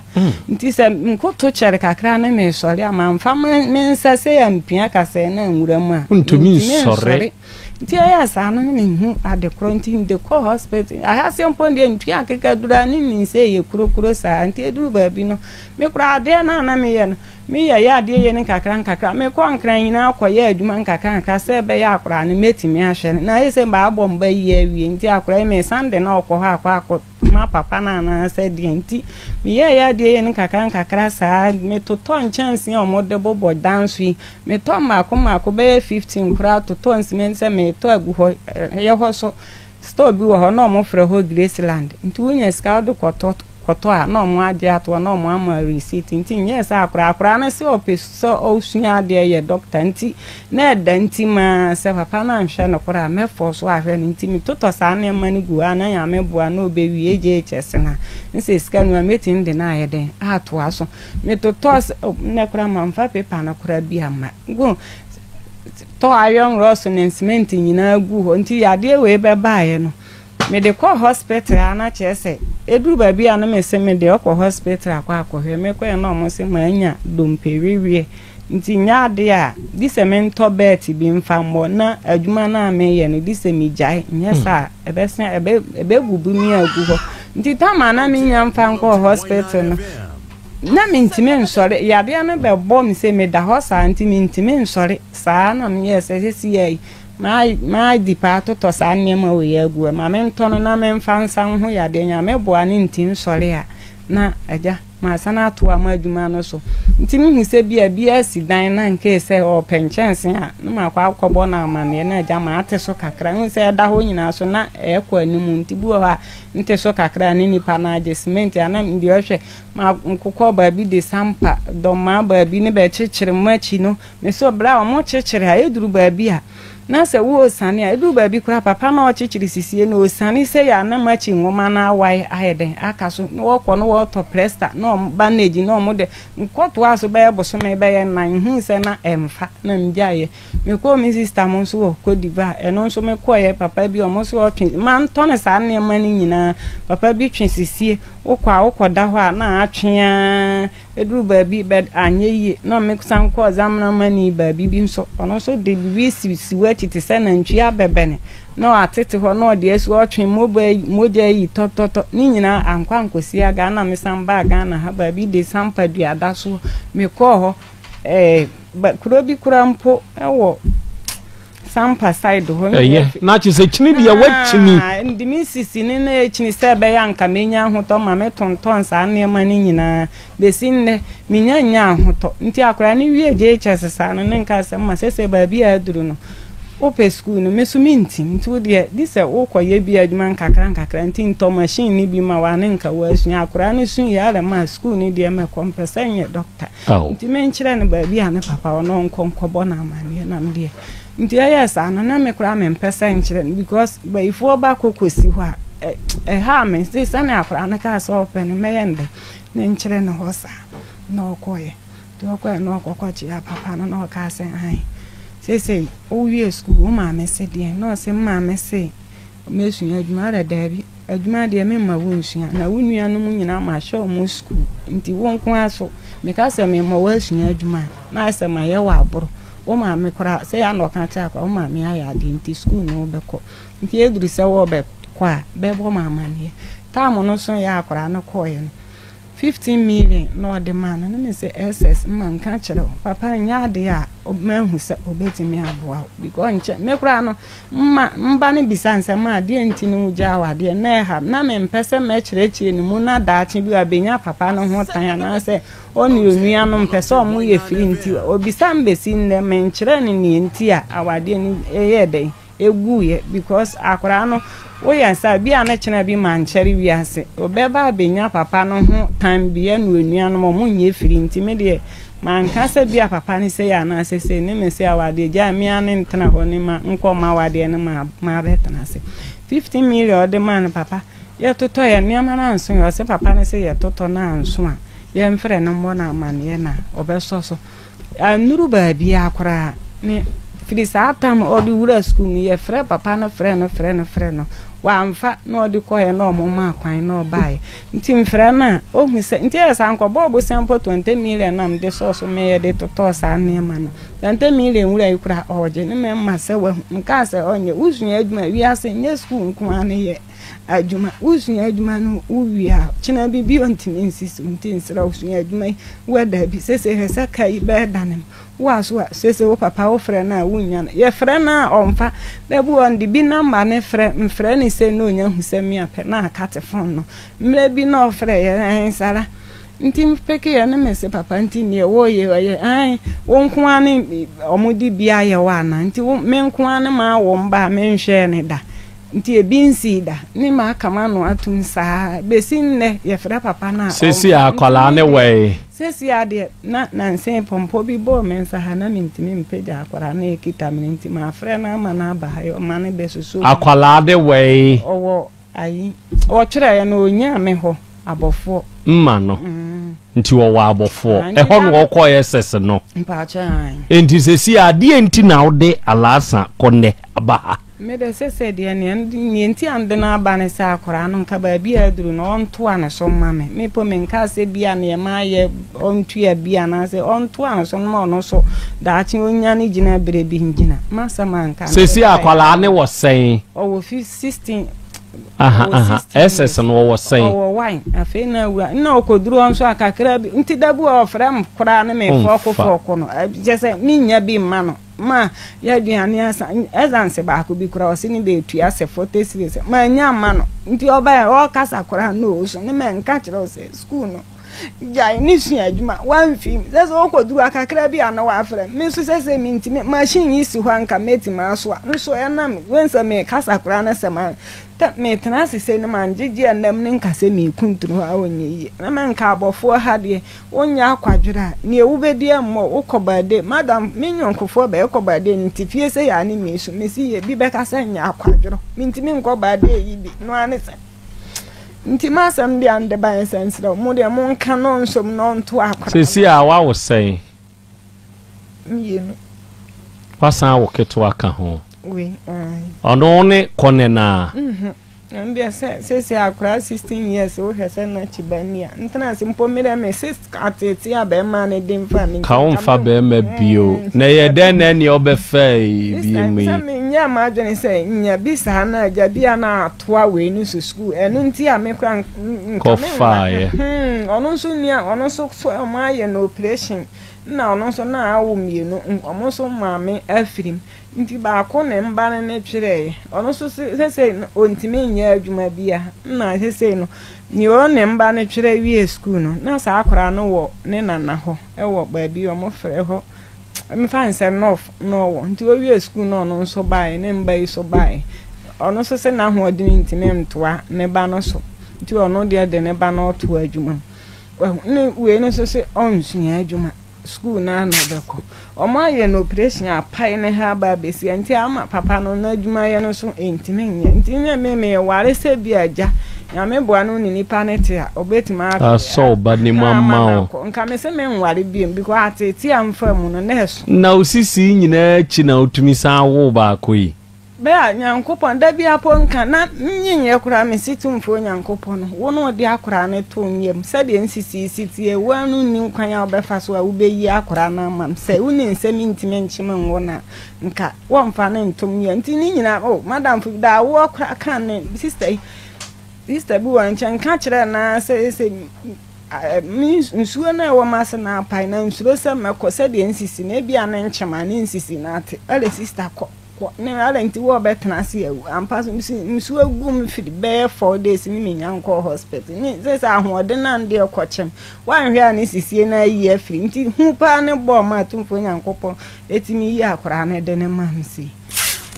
nti sɛ nkoto kyɛre kakra ne mesɔre a mamfa me nsa sɛ ampia kasɛɛ na nwura mu a ntumi nsɔre nti ɛyɛ saa no ne mehu ade korɔ nti mede kɔ hospital ahaseɛ mpo deɛ ntua akeka duru a ne nim sɛ ɛyɛ kurokuro saa nti ɛduru baabi no me koraa adeɛ no a na meyɛ no Me yɛ yɛ adeɛ yɛ no nkakra nkakra. Me kɔ nkran nyinaa kɔ yɛ adwuma nkakra nkakra sɛ ɛbɛyɛ akwadaa no mɛtumi ahwɛ no. Na ayɛ sɛ maabɔ mba yie awie nti akwadaa yi me san de no ɔkɔ hɔ akɔ akɔ ma papa no anaa sɛ deɛ nti me yɛ yɛ adeɛ yɛ no nkakra nkakra saa. Me totɔ nkyɛnsee a wɔde bobɔ dan so yi me tɔ mmaako mmaako bɛyɛ 15 koraa totɔ nsimɛnti sɛ me tɔ agu hɔ ɛyɛ hɔ so. Store bi wɔ hɔ na ɔmo frɛ hɔ Graceland nti wonya sika wode kɔtɔ kɔtɔ a na ɔmo agye ato hɔ na ɔmo ama wo receipt nti nyɛɛ sɛ akora akora no se ɔpɛ sɛ ɔsua adeɛ yɛ doctor nti na ɛda nti maa sɛ papa no anhwɛ no koraa mɛ force ahwɛ no nti me totɔ saa nneɛma no gu hɔ a na Nyame boa na ɔbɛwie JHS no a nsɛ sika no a mɛtumi de no ayɛ dɛn atoa so me totɔ sɛ oh nnɛ koraa mamfa paper no koraa bi amma go tɔ iron rods ne cement nyinaa guu hɔ nti yadeɛ wei bɛbaeɛ no mede kɔɔ hospital a na kyerɛ sɛ ɛduru baabi a na mese mede ɔkɔ hospital akɔ akɔhwɛ mekɔɛ na ɔmo se manya dompe weweɛ nti nyɛ adeɛ a di sɛ mentɔ bɛɛte bi mfa mmɔ na adwuma no a meyɛ no di sɛ megyae nyɛ saa ɛbɛsa ɛbɛ ɛbɛbubu me agu hɔ nti tama na menya mfa nkɔɔ hospital no Na mentumi nsɔre, yadeɛ no bɛbɔ me sei, meda hɔ saa nti mentumi nsɔre saa na meyɛɛ sɛ seesei yi m'adi paa totɔ saa nneɛma wei agu hɔ ma mentɔ no na memfa nsa ho yadeɛ Nyame boa ne nti nsɔre a na agya masan atoa m'adwuma no so nti mehu sɛ bi a bi asi dan na nkee sɛ ɔpɛ nkyɛnse a na makɔ akɔbɔ no amanneɛ na agya maate so kakra hu sɛ ɛda hɔ nyinaa so na ɛkɔ anim nti bi wɔ hɔ a nte so kakra ne nipa no agye cement a na deɛ ɔhwɛ Ma nkokɔ baabi de sampa dɔmaa baabi ne bɛkyekyere mo akyi no me so berɛ a wɔn kyekyere a ɛduru baabi a na sɛ wɔresane a ɛduru baabi koraa papa na ɔkyekyere sisie no ɔsane sɛ yɛ a na makyi nwoma no awae ayɛ dɛn aka so na wɔkɔ no wɔtɔ presta na wɔn bandage na wɔn de nkɔtoa so bɛyɛ bosome bɛyɛ nan hu sɛ na ɛmfa na mgyaeɛ Mekɔɔ me sista mo nso wɔ Cote d'Ivoire, ɛno nso mekɔeɛ, papa bi ɔmo nso ɔtwe, mantɔ no saa nneɛma no nyinaa, papa bi twe sisie, wokɔ a wokɔda hɔ a na atwe ara, ɛduru baabi but anyɛ yie, na mesan kɔɔ Zamnamani baabi bi nso, ɔno nso de biribi sisi w'akyi te sɛ nantwie abɛbɛne, na watete hɔ na ɔde asi hɔ ɔtwe mogya ayi tɔtɔtɔ, ne nyinaa ankɔ ankɔsi aga, na mesan baa Ghana ha baabi de Sampa Duadasoɔ, mekɔɔ hɔ. Eh, ba kuro bi kura mpo wɔ Sampa side hɔ. Ɛyɛ na kyerɛ sɛ kyini deɛ wakyini. Ah, ndi me sisi ne na ekyini sɛ ɛbɛyɛ anka menya ahotɔ ma me tontɔn saa nneɛma no nyinaa. Besi nnɛ, menya nya ahotɔ. Nti akwadaa no wie JHS saa no ne nka sɛ ma sɛsɛ baabi a aduru no, wopɛ sukuu no, me so mentim. Nti wo deɛ, di sɛ wokɔyɛ bi adwuma nkakra nkakra nti ntɔ machine no bi ma wo a ne nka woasua. Akwadaa no sui ara ma sukuu no deɛ mɛkɔ, mpɛ sɛ nyɛ doctor. Nti menkyerɛ no baabi a ne papa wɔ na ɔnkɔ nkɔbɔ no amaneɛ na medeɛ nti ɛyɛɛ saa no na me koraa mempɛ sɛ nkyerɛ no because bayifoɔ ba kɔ kɔsi hɔ a ɛhaa me nti sɛnea akwadaa no kaa sɛ ɔpɛ no mɛyɛ no dɛn menkyerɛ no hɔ saa na ɔkɔeɛ nti ɔkɔeɛ na ɔkɔkɔkyea papa no na ɔkaa sɛ ae seesei wowie sukuu wo maame se deɛn na ɔse maame se. Mɛsua adwuma? Ɔdɛ daabi, adwuma deɛ memma wo nsua, na wo nuanom nyinaa mahyɛ wɔn sukuu, nti wo nko ara so meka sɛ memma woasua adwuma a, na ayɛ sɛ mayɛ wo aboro. Wo maame koraa, sɛ yɛ a na ɔka kyerɛ akwadaa, wo maame ayɛ adeɛ nti sukuu no wobɛkɔ. Nti ɛduru sɛ wɔbɛkɔ a, bɛbɔ me amaneɛ. Taam no so yɛ a akwadaa no kɔeɛ no, 15 million na ɔde maa no, na me sɛ SS mma nka kyerɛ wo papa nyɛ adeɛ a mahu sɛ ɔbɛtumi aboa wo because nkyɛ me koraa no mma mba no bisa nsɛ ma adeɛ nti no wogyaa wadeɛ na ɛha na mempɛ sɛ mɛkyerɛkyerɛ ne mu na daakye bi wabɛnya papa no ho tan anaasɛ ɔne onua no mpɛ sɛ ɔmo yɛ firi nti ɔbisa m bɛsi nnɛ menkyerɛ no neɛ nti a awadeɛ no ɛyɛ dɛn Ɛguiɛ because akwadaa no woyɛ saa bi a ne kyena bi mankyɛre wiase ɔbɛba abɛnya papa no ho tan bi ɛna onuanom ɔmo nyɛ firi nti me deɛ manka sɛ bi a papa no sei anaasɛ sei ne me sɛ awadeɛ gyae me ara ne ntena hɔ ne ma nkɔ ma awadeɛ no ma ma abɛtena ase 15 million ɔde maa no papa yɛtotɔ yɛ nneɛma no anso yɛ ɔsɛ papa no sɛ yɛtotɔ no anso a yɛmfrɛ no mmɔ no amaneɛ na ɔbɛsɔ so Annuru baabiara koraa ne firi saa tam a ɔde wura sukuu mu yɛfrɛ papa no frɛ no frɛ no frɛ no wamfa na ɔde kɔeɛ na ɔmo maa kwan na ɔbaeɛ nti mfrɛ no a ɔhu sɛ nti ɛyɛ saa nkɔbɔɔ bosea mpo 20 million na mede sɔɔ so meyɛ de totɔɔ saa nneɛma no 20 million wura yi koraa ɔgye ne mɛma sɛ wahu nkaa sɛ ɔnyɛ wosua adwuma wiase nyɛ sukuu nko ara ne yɛ adwuma. Wosua adwuma no wowie a, kyena bi bio ntumi nsi so nti nsrɛ wo sua adwuma yi. Wo daabi, sese hwɛ sɛ ka yi bɛɛdane me. Wo aso a, sese wo papa wofrɛ no a wonnya no. Yɛfrɛ no a ɔmfa. Da bi wɔ hɔ ɔde bi namba no frɛ, mfrɛ no sei na ɔnya hu sɛ me a pɛ na akate fon no. Mmerɛ bi na ɔfrɛ yɛ, ɛɛn Sara. Nti mepeke yɛ ne mese papa nti neɛ wɔyɛ ɔyɛ ɛɛn wo nko ara ne ɔmo de bi ayɛ wo anaa nti wo me nko ara ne mawo mba a menhwɛɛ ne da. Nti ebi nsii da ne maka m'ano atom saa besi nnɛ yɛfrɛ papa no a Seesei ɔmfa akwadaa nti no me wɔ deɛ he? seesei ara deɛ na nansa yi pɔmpɔ bi bɔɔ me nsa ha na mentumi mpagya akwadaa no a ɛkita me no nti mafrɛ no ama no aba ha yi ɔma no bɛsusu ho. Akwadaa no wɔ he? Ɔwɔ ayi ɔtwerɛeɛ no ɔnyaa me hɔ abɔfoɔ. Mma no nti ɔwɔ abɔfoɔ Nti ɛhɔ na da ɔkɔɔ SS no. Mpakyɛ ae. Nti seesei adeɛ nti na wode Alasa kɔ nnɛ aba ha? Me de, sesei deɛ, nea nea nti a mede no aba ne sɛ akwadaa no, nka baabi a aduru no, ɔntoa ne so mma me. Me mpo menkaa sɛ bi a nea mayɛ ɔntua bi anaasɛ ɔntoa ne so mma ɔno nso daakye ɔnya ne gyinaberɛ bi ngyina. M'asɛm anka no, Seesei mebaeɛ akwadaa ara no wɔ sɛn? Ɔwɔ fi 16, Aha, ɔwɔ aha, 16 SS years. no ɔwɔ sɛn? Ɔwɔ one, afei na awura, nna ɔkɔduru hɔ nso a kakra bi, nti da bi wɔ hɔ ɔfrɛ me koraa ne me fɔɔko Ɔmfa. fɔɔko no, kyerɛ sɛ mennya bi mma no. Ma yɛ aduane asa ɛzanse baako bi koraa ɔse ne bɛtua sɛ 40 cedis mannya amma no nti ɔbaɛ ɔkasa koraa na ɔsu ne mɛnka kyerɛ wo sɛ school no gyae ne sua adwuma wamfi sɛ sɛ ɔkɔduru akakra bi a na wafrɛ me nso sɛ sɛ mentimi machine yi si hɔ anka mɛtumi asoa nso ɛnam wen sɛ mekasa koraa na sɛ ma metena ase sɛ no mangyegye ɛnam ne nka sɛ mekuntunu hɔ a ɔnyɛ yie na mɛnka abɔfoɔ ha deɛ Wonyɛ akwadwerɛ a, neɛ wobɛdi ɛmmɔ wo, wokɔ baadeɛ, madam, me nyɔnkofoɔ bɛyɛ kɔ baadeɛ no nti fie sei a ne mesu, mese yɛ bi bɛka sɛ nyɛ akwadworɔ, mentumi nkɔ baadeɛ yi bi, no ara ne sɛ. Nti m'asɛm deɛ a mede baeɛ sɛ nsrɛ wo, mo deɛ monka na ɔnsom na ɔnto akwadaa no. Seesei a woawo sɛn? Mmienu. Woasan awo ketewa ka ho? Wei, ae. Ɔno ne kɔnɛ no a? Mhm. Ɛno deɛ sɛ seesei akwadaa 16 years wohwɛ sɛ n'akyi ba ni a ntena ase mpo me dɛ me se ateetee a bɛrima no de mfa me Ka wo mfa bɛrima bio. Na ɛyɛ dɛn na ɛneɛ wobɛfaa yi This bi time mu yi? sɛ menyɛɛ m'adwene sɛ nya bi saa na agya bi a na atoa wei no so sukuu ɛno nti a me kora nka me mma Kɔfaeɛ. hmm ɔno nso nua ɔno nso so ɔmo ayɛ no operation na ɔno nso na awo mmienu ɔmo nso maame afirim Nti baako ne mba no ne twerɛeɛ. Ɔno nso sesei no ɔntumi nyɛ adwuma bia. Nna sesei no deɛ ɔne mba no twerɛ wie sukuu no na saa akwadaa no wɔ ne nana hɔ wɔ baabi ɔmo frɛ hɔ mfa no sɛ North na ɔwɔ. Nti ɔwie sukuu no ɔno nso baeɛ ne mba yi so baeɛ. Ɔno nso se n'ahoɔden ntumi ntoa ne ba no so nti ɔno deɛ de ne ba no ɔtoa adwuma mu. Wahu ne wei no nso se ɔnsua adwuma. Sukuu no ara na ɔbɛkɔ. Wɔayɛ no operation apae ne ha aba abɛsi ha nti ama papa no n'adwumayɛ no nso ntumi nyɛ. Nti nyɛ me meware sɛ bi agya Nyame boa no ne nipa no te a ɔbɛtumi Asɔ wo ba no mu ama ama no wo. akɔ. Nka me se menware biom because ateetee a mfaa mu no na ɛso. Na wo sisi nyinaa akyi na wotumi san woo baako yi? Bɛ a Nyankopɔn, da biara po nka, na nyinyɛ koraa mese Tumfoɔ Nyankopɔn, wo na ɔde akoraa no too me yam, sɛdeɛ nsisii si teɛ, wo ara no nnim kwan a wobɛfa so a wobɛyi akoraa no ama me, sɛ wonim sɛ mentumi nkyem nwo no a, nka wɔmfa no nto me yam, nti ne nyinaa, oh, m'adamfo bi, da awoɔ koraa ka ne sister yi, sister bi wɔ nkyɛn, nka kyerɛɛ no ara sɛ, sɛ me nsuo no a ɛwɔ m'ase no apae, na nsuro sɛ mɛkɔ, sɛdeɛ nsisi no, ebia ne nkyem a ne nsisi no ate, ɛle sister kɔ. Kɔ ne adɛn nti wo ɔbɛtena ase awu ampa so mesi nsuo agu me firi bɛyɛ 4 days ne menya nkɔɔ hospital ne sɛ sɛ ahoɔden na ndeɛ kɔkyɛm woanhwɛ a ne sisie no ayi afiri nti hu paa ne bɔɔ ma atumfoɔ Nyankopɔn ɛtumi yi akoraa no de ne ma me sei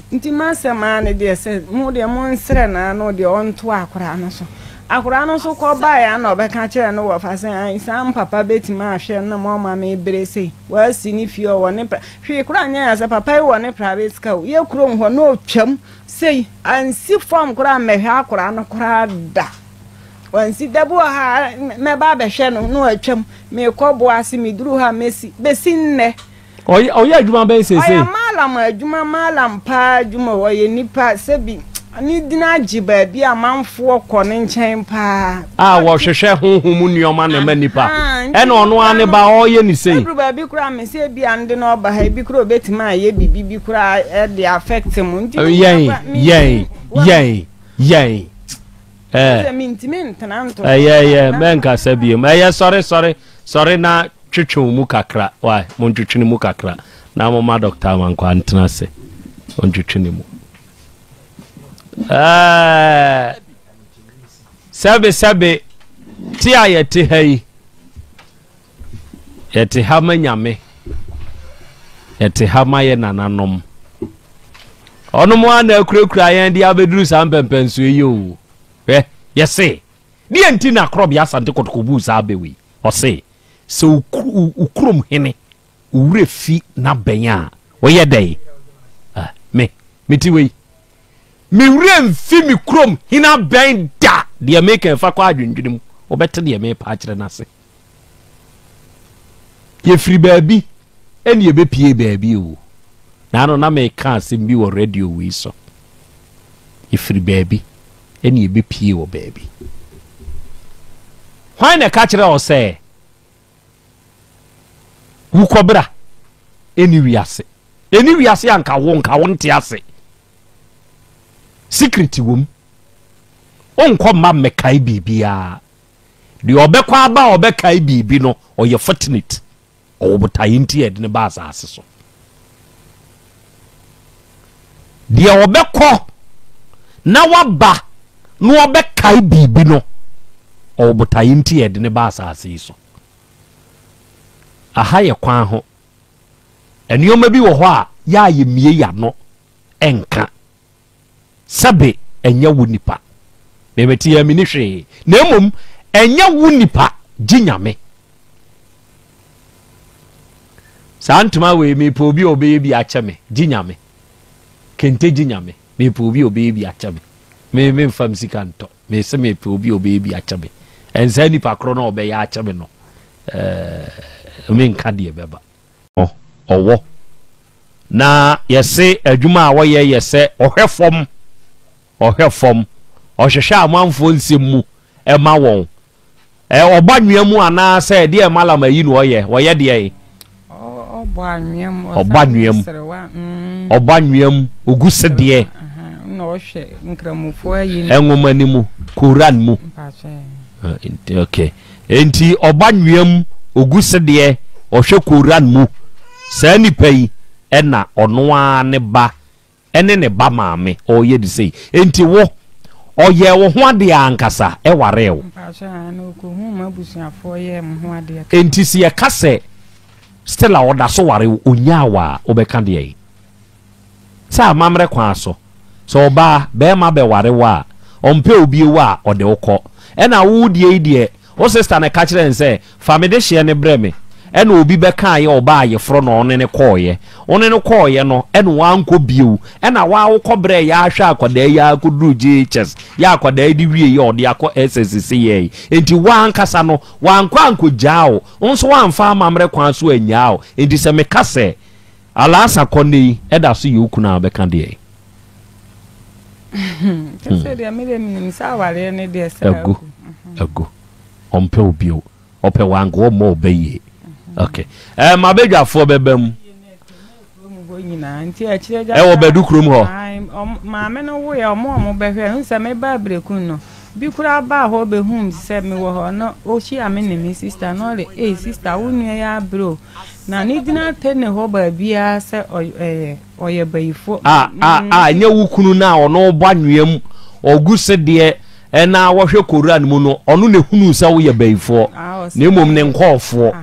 nti masɛm a ne deɛ sɛ mo deɛ mo nsrɛ no ano deɛ ɔnto akoraa no so akoraa no so kɔ baeɛ a na ɔbɛka kyerɛ no wɔfa sɛ saa mpapa bɛtumi ahwɛ no ma ɔma me bere sei wɔasi ne fie ɔwɔ ne Hwee koraa nyɛ ya sɛ papa yi wɔ ne private car o, yɛ kurom hɔ na ɔtwam sei, ansi fam koraa mmɛhwɛ akwadaa no koraa da. Wansi, da bi wɔ ha a mɛba abɛhwɛ no na watwam, mekɔ boa ase, meduru hɔ a mɛsi, bɛsi nnɛ. Ɔyɛ ɔyɛ adwuma bɛn seesei? Ɔyɛ maalam adwuma, maalam paa adwuma o, ɔyɛ nipa sɛbi ne din agye baabi a amanfoɔ kɔ ne nkyɛn paa. A wɔhwehwɛ honhom mu nneɛma na ɛma nnipa. Ɛna ɔno ara ne ba ɔreyɛ ne sei. Ɛduru baabi koraa me sɛ ebi a nde na ɔba ha ebi koraa obetumi ayɛ biribi bi koraa ɛde affect mo. Nti Yɛn, yɛn, yɛn, yɛn. Ɛɛ. Mintumi ntena nto. Ɛyɛ yɛ mɛnkasa biem. Ɛyɛ sɔre sɔre sɔre na twetwe wo mu kakra. Wai, montwetwe ne mu kakra na momma Dr. Amankwaa ntena ase. Montwetwe ne mu. Ɛɛ. Sɛbesɛbe, te a yɛte ha yi, yɛte ha ma Nyame, yɛte ha ma yɛ nananom. Ɔnom ara na akurakura yɛn de abɛduru saa mpɛmpɛnsoɔ yi o. Hwɛ, yɛse, deɛ nti na Korɔbea Asante Kotoko buu saa bɛ wei? Ɔse, sɛ wo kurom hene, wo werɛ fi n'abɛn a, woyɛ dɛn? Ah, me, mete wei. Me werɛ mfi me kurom hene abɛn da. Deɛ meka ɛfa kɔ adwendwene mu, wobɛte deɛ merepa akyerɛ no ase. Yɛfiri baabi ɛne yɛbɛpie baabi o. Naano na meka asɛm bi wɔ radio wei so. Yɛfiri baabi ɛne yɛbɛpie wɔ baabi. Hwan na ɛka kyerɛ wo sɛ wukɔbra ɛni wiase? Ɛni wiase a nka wo nka wo nte ase. Secret wom. Wonkɔ mma mmɛkae biribiara. Deɛ ɔbɛkɔ aba a ɔbɛkae biribi no, ɔyɛ fortunate. Ɔwɔ botaeɛ nti a yɛde no ba asase so. Deɛ ɔbɛkɔ na waba na ɔbɛkae biribi no, ɔwɔ botaeɛ nti a yɛde no ba asase yi so. Aha yɛ kwan ho. Nneɛma bi wɔ hɔ a yɛ a yɛmmie yɛn ano nka. Sɛbe ɛnyɛ wo nipa. Me mete yɛ menni hwee. Na mmom ɛnyɛ wo nipa gye Nyame. Saa ntoma wei mepɛ obi a ɔbɛyɛ bi akyɛ me gye Nyame. Kente gye Nyame. Mepɛ obi a ɔbɛyɛ bi akyɛ me. Me memfa me sika ntɔ. Mese mepɛ obi a ɔbɛyɛ bi akyɛ me. Ɛnsaa nipa korɔ no a ɔbɛyɛ akyɛ me no, ɛɛ menka deɛ ɛbɛba. Ɔwɔ. Na yɛse adwuma a ɔyɛ yɛ sɛ ɔhwɛ fam, ɔhwɛ fam, ɔhwehwɛ amanfoɔ nsɛm mu ma wɔn. Ɛ ɔbɔ anwea mu anaa sɛ deɛ malam ayi na ɔyɛ, ɔyɛ deɛn? Ɔbɔ anwea mu. Ɔbɔ anwea mu. Ɔbɔ anwea mu, ɔgu sedeɛ. Na ɔhwɛ nkramofoɔ ayi. Nwoma no mu, Koran mu. Okay. Enti ɔbɔ anwea mu, ɔgu sedeɛ, ɔhwɛ Koran mu. Saa nipa yi ɛna ɔno ara ne ba ne ne ba maame ɔreyɛ no sei. Enti wo, ɔyɛɛ wo ho adeɛ ankasa waree wo. Mpakyɛ aane ɔkɔhuu m'abusuafoɔ yɛɛ me ho adeɛ kakra. Enti sɛ yɛka sɛ still a ɔda so ware wo, ɔnyaa wo a, wobɛka deɛn? Sɛ amammerɛ kwan so, sɛ ɔbaa, barima bɛware wo a, ɔmpɛ wo bio a, ɔde wo kɔ. Ɛna wo deɛ yi deɛ, Wo sister no ka kyerɛɛ no sɛ, Fa me dehyeɛ no brɛ me. Ɛna obi bɛkaeɛ ɔbaa ayeforɔ na ɔne no kɔeɛ. Wo ne no kɔeɛ no, ɛna wankɔ bio. Ɛna wo ara wokɔbrɛɛ yɛ ara hwɛɛ akwadaa yi ara kɔduruu JHS, yɛ akwadaa yi de wieeɛ a ɔde akɔ SS seyɛɛ yi. Enti wo ankasa no, wankɔ ankɔgyaa wo. Wo nso woamfa amammerɛ kwan so annyaa wo. Enti sɛ meka sɛ, Alasa kɔ nnɛ yi, ɛda so yɛ wo kunu a, wobɛka deɛn? Sɛ deɛ me deɛ menim sɛ awareɛ ne deɛ sɛ agu. Agu. Ɔmpɛ wo bio. Ɔpɛ wo anka ɔmmɔ wo bɛ yie. Okay. Eh, mabadwafoɔ bɛba mu. Ɛwɔ Badu kurom hɔ. Maame no woeɛ ɔmo a ɔmo bɛhwɛ no sɛ mebaa Berekun no bi koraa baa hɔ bɛhuu sɛ mewɔ hɔ na ɔhyia me ne me sista na ɔde ei sista wo nua yi abrɛ o na ne gyina te ne hɔ baabiara sɛ ɔyɛ ɔyɛ bayifoɔ. A a a ɛnyɛ wo kunu no a ɔno ɔbɔ anwea mu ɔgu sedeɛ ɛna wɔhwɛ koran mu no ɔno na ehunuu sɛ woyɛ bayifoɔ na mmom ne nkɔɔfoɔ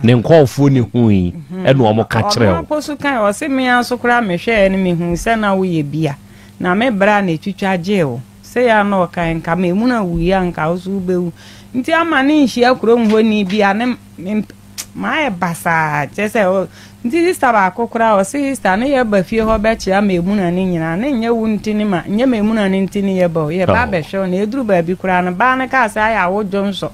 ne nkɔɔfoɔ ne hui ɛna wɔn ka kyerɛ wo. Ɔno mpo so kan ɔse me ara so koraa mehwɛɛ no mehuu sɛ na woyɛ bia na me bra na etwitwa gyee wo sei a na ɔkae nka Memuna wui a nka wo so wobɛwu nti ama ne nhyia kurom hɔ ni bia ne Mayɛ basaa kyerɛ sɛ ɔ nti sista baako koraa ɔse sista ne yɛba fie hɔ bɛkyea Maimuna no nyinaa ne nyɛ wo nti ne ma nyɛ Maimuna no nti ne yɛba o yɛba abɛhwɛ wo na ɛduru baabi koraa no baa no kaa sɛ ayɛ a wo dwonsɔ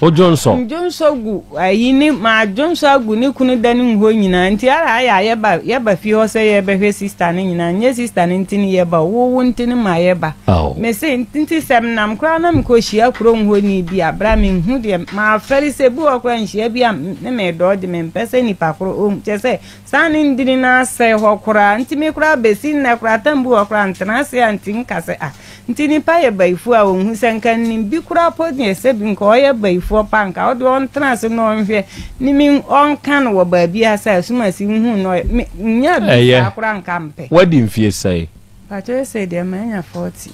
Wo dwonsɔ? Ndwonsɔ gu ayi ne ma dwonsɔ agu ne kunu da ne mu hɔ nyinaa nti ara ayɛ a yɛba yɛba fie hɔ sɛ yɛbɛhwɛ sista no nyinaa nyɛ sista no nti ne yɛba o wo wo nti ne ma yɛba Mese, Nti sɛ menam koraa na mekɔhyia kurom hɔni bi a, berɛ a menhu deɛ mafɛre sɛ bi wɔ hɔ koraa nhyia bi a ne medɔɔgye, mempɛ sɛ nipa koro ɔhu, kyerɛ sɛ saa ne ndini no asɛe hɔ koraa, nti me koraa bɛsi nnɛ koraa tam bi wɔ hɔ koraa ntena ase a nti nka sɛ ah, nti nipa yɛ bayifoɔ a ɔnhu sɛ nka nnim bi koraa po deɛ sɛ bi nka ɔyɛ bayifoɔ paa nka ɔdeɛ ɔntena ase na ɔnhwɛ ne me ɔnka no wɔ baabi a sɛ asumasi nhu no ɔyɛ me nya bi saa koraa nka mpɛ. Wadi mfie sɛn? Pakyɛ ese deɛ manya 40.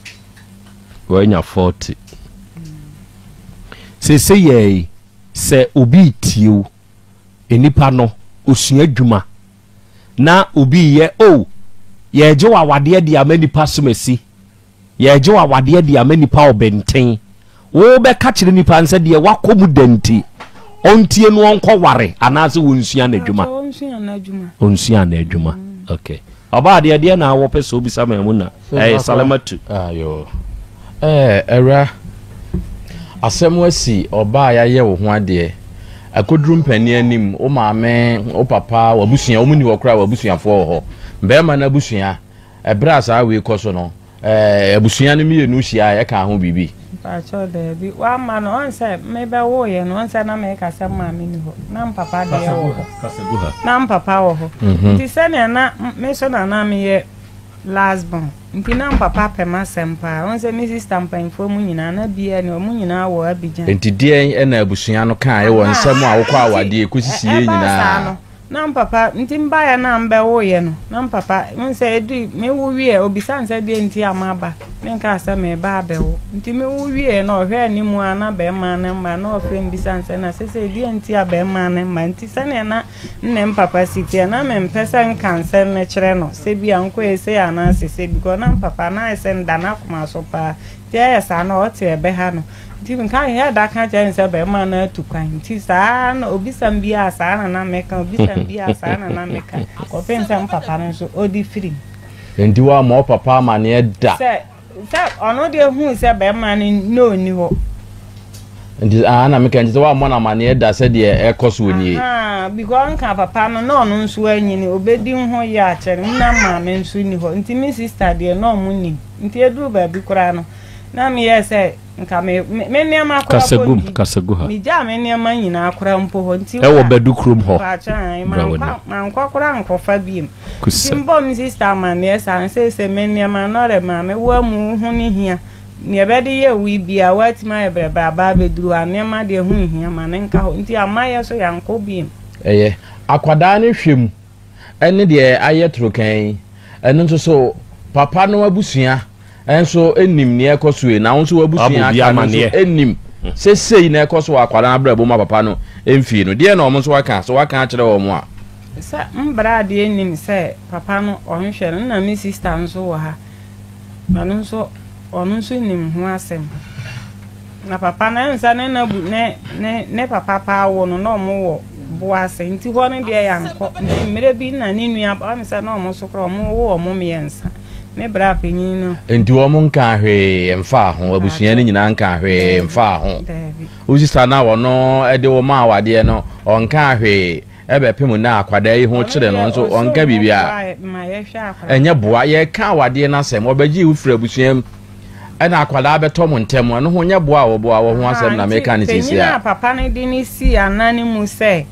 Wanya 40. Sese yɛi sɛ obi retie wo, nnipa no osua adwuma na obi reyɛ oh yɛregye wo awadeɛ de ama nipa somasi, yɛregye wo awadeɛ de ama nipa ɔbɛnten. Wobɛka kyerɛ nipa no sɛ deɛ wakɔ mu da nti ɔntie no ɔnkɔ ware anaasɛ wɔnsua n'adwuma? Ɔnsua n'adwuma. Okay. Ɔbaa deɛ deɛ na wɔpɛ sɛ obisa ma mu na ɛyɛ salamatu. Ayo. Ɛɛ awura asɛm asi ɔbaa yɛayɛ wo ho adeɛ akɔduru mpanin anim wo maame wo papa w'abusua wɔn ni hɔ koraa w'abusuafoɔ wɔ hɔ bɛrima no abusua ɛberɛ a saa wei kɔ so no Ɛɛ abusua no mienu hyiae ɛkaa ho biribi? Mpakyɛw daabi wamma no ɔn sɛ me bɛ woo yɛ no ɔn sɛ na me ka sɛ maame ni hɔ na mpapa deɛ wɔ hɔ na mpapa wɔ hɔ nti sɛnea na me so na na me yɛ last born nti na mpapa pɛ m'asɛm paa ɔn sɛ me sister mpanyinfoɔ mu nyinaa na bia ni ɔmo nyinaa wɔ Abidjan. Nti deɛn na abusua no kaeɛ wɔ nsɛm a wokɔ awadeɛ kɔsisiiɛ nyinaa? Na mpapa, nti mbaeɛ no a mbɛwoeɛ no, na mpapa, wohu sɛ ɛdui, mewo wieɛ, ɔbisaa me sɛ deɛ nti a maba, menkaa sɛ mereba abɛwo, nti mewo wieɛ no, ɔhwɛɛ anim a na bɛrima no mma, na ɔfrɛ me bisaa me sɛ na sesei deɛ nti a bɛrima no mma, nti sɛdeɛ na nne mpapa si teɛ, na mempɛ sɛ nka nsɛm no kyerɛ no, sɛ bi a nkɔyɛ sei anaa sesei, because na mpapa no ayɛ sɛ nda n'akoma so paa, Nti ɛyɛ saa na ɔte ɛbɛha no. Nti nka yɛ da ka kyerɛ no sɛ bɛrima no atu kwan. Nti saa na obisam biara saa na na meka, obisam biara saa na na meka. Kɔpem sɛ mpapa no nso ɔde firi mu. Nti woammɔ wo papa amaneɛ da? Sɛ sɛ ɔno deɛ huu sɛ bɛrima no na ɔnni hɔ. Nti ah na meka nti sɛ woammɔ no amaneɛ da sɛ deɛ ɛkɔ soɔ nie. Ahaa because nka papa no na ɔno nso anyini ɔbɛdi ho yɛ akyɛ no na maame nso nni hɔ nti me sister deɛ na ɔmo nim. Nti eduruu baabi koraa no, na meyɛɛ sɛ nka me me nneɛma koraa Kasa mpo gum, nti, kasa gu ha. megyaa me nneɛma nyinaa koraa mpo hɔ. Nti Ɛwɔ wa Badu kurom hɔ. mpakyɛ ae, Bra mankɔ w'anim. mankɔ koraa ankɔfa biom. Nti Kusa. mebɔɔ me sista amanneɛ saa no, seesei me nneɛma no ɔrɛ maame, woamu wo ho no hia. Nea ɛbɛde yɛ wo yi biara, woatumi ayɛ brɛbrɛ aba abɛduru hɔ a, nneɛma deɛ ho nhia, ma no nka hɔ. Nti amma yɛ so yɛankɔ biom. Ɛyɛ. Akwadaa no hwɛ mu ne deɛ ayɛ torokan yi, ɛno nso so papa no abusua nso nim nea ɛkɔ so yi, na wo nso w'abusua aka no nso nim sɛ sei na ɛkɔ so wɔ akwadaa no abrabɔ mu a papa no mfii no. Deɛ na wɔn nso aka, sɛ waka akyerɛ wɔn a. Sɛ mbra deɛ nim sɛ papa no ɔnhwɛ no, nna me sister nso wɔ ha, ɔno nso ɔno nso nim ho asɛm. Na papa no ɛnsɛ ne na bu ne ne ne papa paa wo no na ɔmo wɔ bo ase nti hɔ no deɛ yankɔ nti mmerɛ bi na ne nua ɔne sɛ na ɔmo so koraa ɔmo wo ɔmo mmiɛnsa ne bra panyin no. Nti wɔn nkaa hwee mfaa ho, abusua no nyinaa nkaa hwee mfaa ho. Daabi. Wo sista no a ɔno de wo maa wo adeɛ no, ɔnkaa hwee. Ɛbɛpem nnɛ a akwadaa yi ho kyere no nso ɔnka biribiara. Ɛnyɛ boa, yɛreka awadeɛ no asɛm, ɔbɛgyee wo firi abusua mu ɛna akwadaa bɛtɔ mo ntɛm, ɛno ho nyɛ boa a wɔboa wɔ ho asɛm na meka no seesei a. Panyin a papa no de no sii anan mu sɛ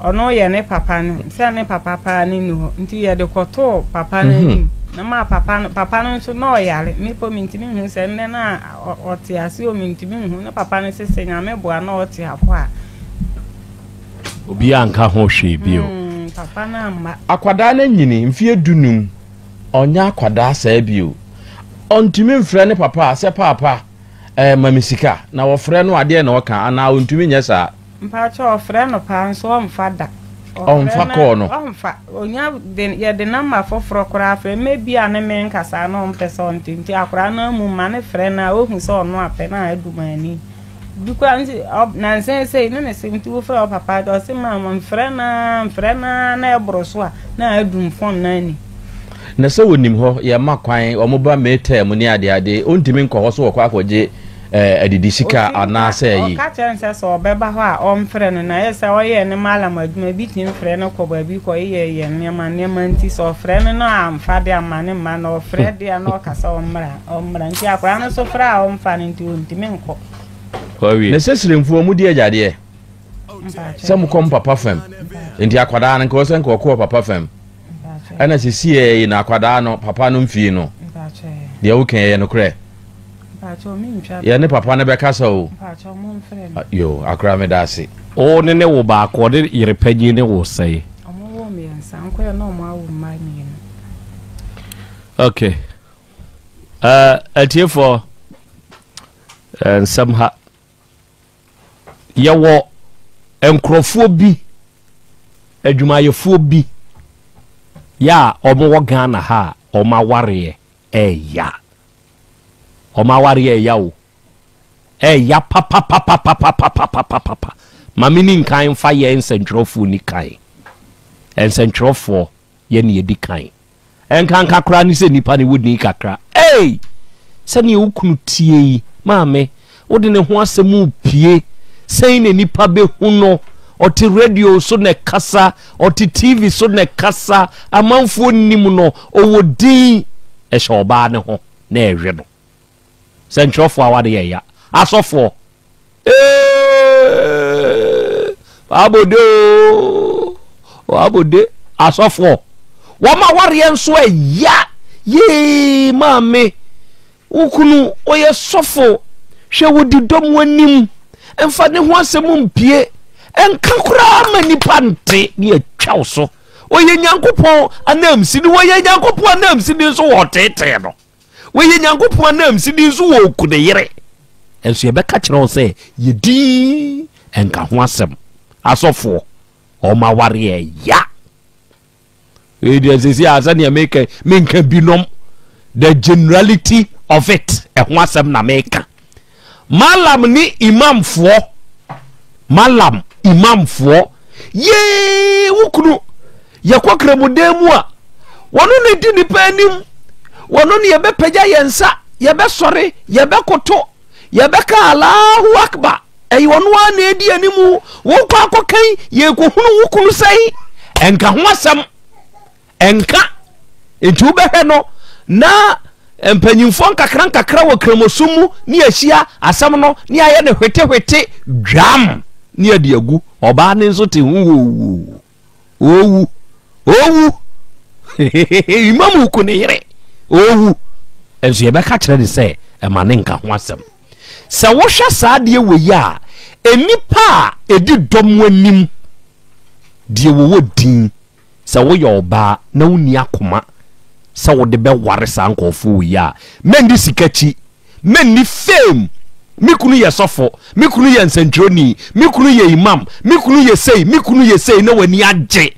ɔno yɛ ne papa no, sɛ ne papa paa no nni hɔ nti yɛde kɔtoo papa no anim na maa papa no, papa no nso na ɔyare, me mpo mentumi nhu sɛ nnɛ no a ɔte ase o mentumi nhu, na papa no se sɛ Nyame boa na ɔte apɔ a. Obiara nka ho hwee bio. Papa no amma. Akwadaa no anyini mfeɛ dunum, ɔnyɛ akwadaa saa bio. Ɔntumi mfrɛ ne papa sɛ paapa eh, ma me sika. Na wɔfrɛ no a deɛn na ɔka anaa ɔntumi nyɛ saa? Mpakyɛw ɔfrɛ no paa nso ɔmfa da. Ɔmfa kɔɔ no? Ɔmfa. Ɔnya de yɛde number foforɔ koraa frɛ no maybe a ne me nkasaa na ɔmpɛ sɛ ɔnte nti akwadaa no amu ma no frɛ no a ɔhu sɛ ɔno apɛ na adu m'ani. Bi koraa nti ɔ nansa yi sei ne ne se nti wofrɛ wo papa de ɔse ma mfrɛ no ara mfrɛ no ara na ɛboro so a na adum fon no ani. Na sɛ wɔnim hɔ yɛma kwan wɔn ba May term ne adeade ɔntumi nkɔ hɔ so wɔkɔ akɔgye eh, adidi sika Ɔtumi ka anaasɛ ayi. ɔka kyerɛ no sɛ sɛ ɔbɛba hɔ a ɔmfrɛ no na ɛyɛ sɛ ɔyɛ ne malam adwuma bi tumi frɛ no kɔ baabi kɔ yɛ yɛ nneɛma nneɛma nti sɛ ɔfrɛ no na amfa de amma ne mma na ɔfrɛ de a na ɔka sɛ ɔmmra. Ɔmmra nti akwadaa no nso frɛ a ɔmfa no nti ɔntumi nkɔ. Wawie. Na sɛ sremfoɔ mo di agyadeɛ sɛ mo kɔ mo papa fam nti akwadaa no nka ɔsɛ nka ɔkɔ papa fam ɛna sisi yɛ yi na akwadaa no papa no mfii no deɛ woka yɛ nokorɛ yɛ ne papa no bɛkasa o yo akora meda ase. Wo ne ne wo baako ɔne yere panyin ne wo sɛe. Ɔmo wɔ mmiɛnsa nkɔyɛ na ɔmo awo mma mmienu. Okay. Uh, atiefoɔ uh, nsɛm ha yɛwɔ nkurɔfoɔ bi adwumayɛfoɔ bi yɛ a wɔwɔ Ghana ha a wɔn awareɛ ɛɛya wɔn awareɛ ɛɛya o ɛɛya papapapapapapapapa maame ni nkan nfa yɛ nsɛntwerɛfoɔ ni kan nsɛntwerɛfoɔ yɛ ne yɛdi kan Ɛnkanka koraa ne sɛ nipa no wɔ din kakra. Ei! Sɛdeɛ wo kunu teɛ yi, maame, wode ne ho asɛm repue. Sɛn na nipa bɛhu no? Ɔte radio so na ɛkasa, ɔte TV so na ɛkasa, amanfoɔ nim no, ɔwɔ din. Ɛhyɛ ɔbaa no ho na ɛwe no. Sɛntwerɛfoɔ aware yɛ ya. Asɔfoɔ, Eeeeee wabode oo wabode asɔfoɔ wɔn awareɛ nso ɛya yee maame wo kunu ɔyɛ sɔfo hwɛ wodi dɔm anim mfa ne ho asɛm mpie nka koraa ma nipa nte ne atwa wo so ɔyɛ nyankopɔn anamsini wɔyɛ nyankopɔn anamsini nso wɔtetee no Wɔyɛ Nyankopɔn ananmusini nso wɔ oku ne yere. Nso yɛbɛka kyerɛ wo sɛ yɛ din nka ho asɛm. Asɔfoɔ, wɔn awareɛ ya. Wei deɛ sɛsi a sɛdeɛ meka menka binom the generality of it ɛho asɛm na meka. Malam ne imamfoɔ malam imamfoɔ yee wo kunu yɛkɔ kramodan mu a wɔno na di nipa anim wɔno ne yɛbɛpagya yɛn nsa yɛbɛsɔre yɛbɛkoto yɛbɛka Allahu Akbar ɛyɛ ɔno ara na ɛdi anim wokɔ akɔkan yɛkɔhunu wo kunu sɛn ɛnka ho asɛm Ɛnka. Enti wobɛhwɛ no na mpanyimfoɔ nkakra nkakra wɔ kramosom mu ne ahyia asɛm no ne ayɛ no hwetehwete dwam ne ade agu. Ɔbaa no nso te ho wowuu. Owu. Owu. Imam ku ne yere. Owu. Nso yɛbɛka kyerɛ ne sɛ ɛma ne nka ho asɛm. Sɛ wohwɛ saa adeɛ wɔ yi a, nnipa a ɛdi dɔm anim deɛ wɔwɔ din Sɛ woyɛ ɔbaa na wonni akoma sɛ wode bɛware saa nkurɔfoɔ wei a, mɛnni sika akyi, mɛnni fame, me kunu yɛ sɔfo, me kunu yɛ nsɛntwerɛni, me kunu yɛ imam, me kunu yɛ sei, me kunu yɛ sei na w'ani agye.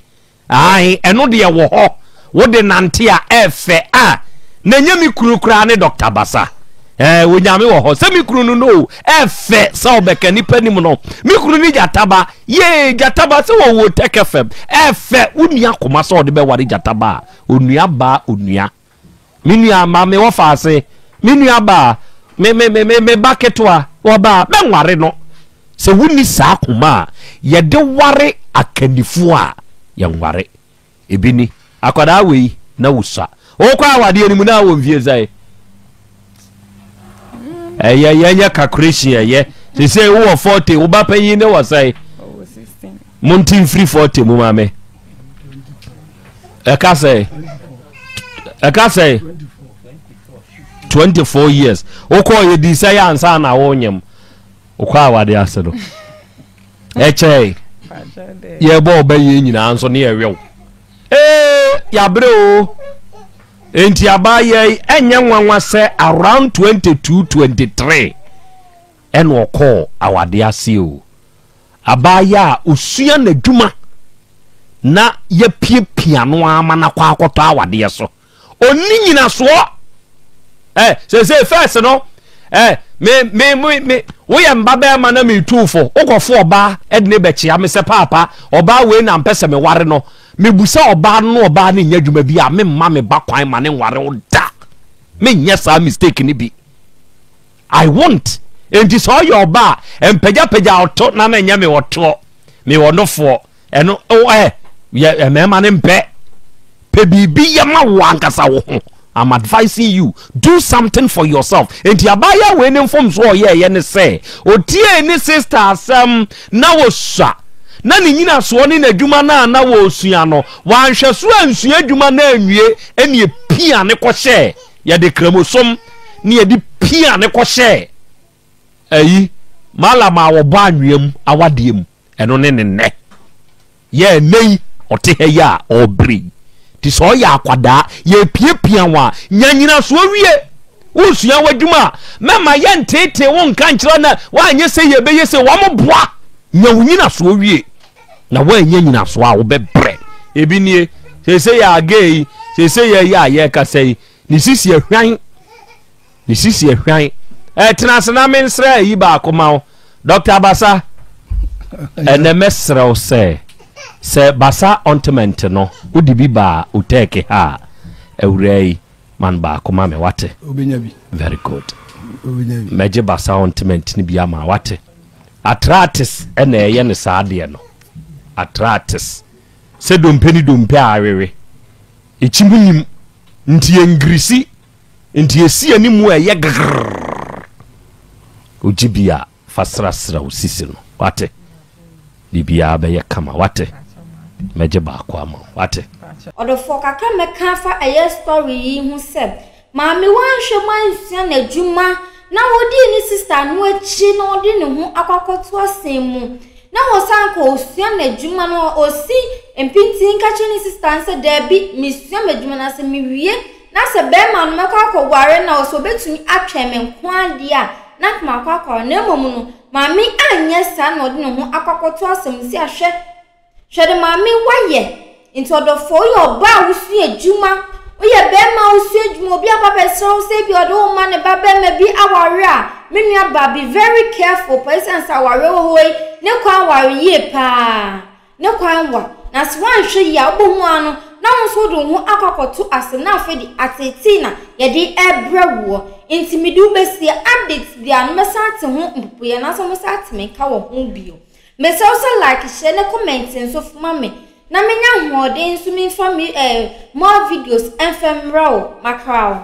Ae, ɛno deɛ wɔ hɔ, wode nante a ɛfɛ a, na ɛnyɛ me kunu koraa ne Dr. Basa. Ɛɛ, Onyame wɔ hɔ. Sɛ me kunu no no, ɛfɛ sɛ ɔbɛka nipa nim no. Me kunu ne gyataba. Yee, gyataba sɛ wɔwɔ Tech FM. Ɛfɛ, wonni akoma sɛ ɔde bɛware gyataba a. Onua baa onua. Me nua ma me wɔfa ase. Me nua baa, me me me me ba ketewa, wɔbaa, bɛnware no. Sɛ wonni saa koma a yɛde ware akannifoɔ a, yɛnware. Ebi ni, akwadaa wei na wosua. Wokɔ awadeɛ no mu na wɔ mfie sɛn? Ɛyɛ yɛnyɛ calculation ɛyɛ. Sese wowɔ 40, wo ba panyin ne wɔ sɛn? Monte mfiri 40 mu ma me. Ɛka sɛn? Ɛka sɛn? 24 years. Wokɔ yɛdi sɛ yɛ ansa na wonyem. Wokɔ awade ase no. Ɛkyɛe. Yɛbɔ ɔbɛ yɛ nyinaa nso ne yɛwew. Ee, yɛabrɛ o. Enti abaayɛ yi ɛnyɛ nwanwa sɛ around 22, 23 ɛna ɔkɔɔ awade ase o. Abaayɛ a osua n'adwuma na yɛpiapia no ama no akɔ akɔtɔ awadeɛ so. Ɔnni nyinasoɔ. Ɛ sese fɛs no ɛ me me me me woyɛ mba bɛrima na metu fo wokɔfo ɔbaa ɛde ne bɛkyea me sɛ paapa ɔbaa wei na mpɛ sɛ meware no mebusa ɔbaa no na ɔbaa no nyɛ adwuma bi a memma me ba kwan ma ne nware wo da menyɛ saa mistake no bi I won't enti sɛ ɔyɛ ɔbaa mpagyapagya ɔto na na nyɛ me ɔtoɔ me ɔnofoɔ Ɛno ɛ yɛ mmarima no mpɛ. Pɛ biribi yɛ ma wo ankasa wo ho. I'm advising you, do something for yourself. Enti abaayewa wei ne mfomso a ɔyɛɛyɛ ne sɛ, otiee ne sister asɛm na osua. Na ne nyinasoɔ ne n'adwuma no a na wɔresua no, wanhwɛ so ansua adwuma no anwie, ɛne epia ne kɔhyɛɛ, yɛde kramosom ne yɛde pia ne kɔhyɛɛ ayi, malam a wɔbɔ anwea mu awadeɛ mu. Ɛno ne ne nnɛ. Yɛ ɛnnɛ yi, ɔte ha yi a ɔrebrɛ yi. Nti sɛ ɔyɛ akwadaa, yɛrepiapia wo a, nya nyinasoɔ wie. Woresua w'adwuma a, mɛma yɛnteetee wo nka nkyerɛ na woanyɛ sɛ yɛbɛyɛ sɛ wɔn boa. Nya wo nyinasoɔ wie. Na woannya nyinasoɔ a, wobɛbrɛ. Ebi nie, seesei yɛ agɛ yi, seesei yɛ yɛ a yɛrekasa yi, ne sisi ahwan. Ne sisi ahwan. Ɛ tena ase na mensrɛ ayi baako ma wo. Dɔkta Basa, ɛnɛ mɛsrɛ wo sɛ, sɛ Basa ointment no wode bi baa Utɛɛke ha a, awuraa yi, ma no baako ma me, wate? Obenya bi. Very good. Obenya bi. Mɛgye Basa ointment no bi ama, wate? Arthritis ɛna ɛyɛ no saa adeɛ no. Arthritis. Sɛ dompe ne dompe a awewe. Ekyi mu nim. Nti yɛngirisi. Nti esi anim a ɛyɛ grrrr. Ogye bi a fa srasra wo sisi no wate. Biribiara bɛyɛ kama wate. Mɛgye baako ama wo wate. Ɔdɔfoɔ kakra mɛka afa ɛyɛ story yi ho sɛ maame wanhwɛ mu ansua n'adwuma na ɔdii ne sister no akyi na ɔde ne ho akɔ akɔto asɛm mu na ɔsan kɔ ɔsua n'adwuma no ɔsi mpintin ka kyerɛ ne sister no sɛ daabi mesua m'adwuma no sɛ mewie Na sɛ bɛrima no mɛkɔ akɔware no a, ɔsɛ ɔbɛtumi atwɛn me nko ara deɛ a, na anka makɔ akɔware no. Na mmom no, maame anyɛ saa na ɔde ne ho akɔ akɔto asɛm no si a, hwɛ, hwɛ de maame wayɛ. Nti ɔdɔfoɔ, woyɛ ɔbaa a wosua adwuma, woyɛ bɛrima a wosua adwuma, obi aba bɛsrɛ wo sɛ ebi ɔde wo ma ne ba bɛrima bi aware a, me nua baa be very careful pa, ɛsiane sɛ awareɛ wɔ hɔ yi, ne kwan ware yie paa. Ne kwan wa, na sɛ woanhwɛ yie a, wobɛhu ara no na wo nso wode wo ho akɔ akɔto asɛm na afei de ateetee na yɛde rebrɛ woɔ. Nti mede wo bɛsie, update biara no mɛsan ate ho mpopoeɛ anaasɛ wobɛsan ate me nka wɔ ho bio. Mesrɛ wo sɛ like, share ne comment nso ma me na menya ahoɔden nso memfa me eh, more videos mfa mmrɛ wo. Makra wo.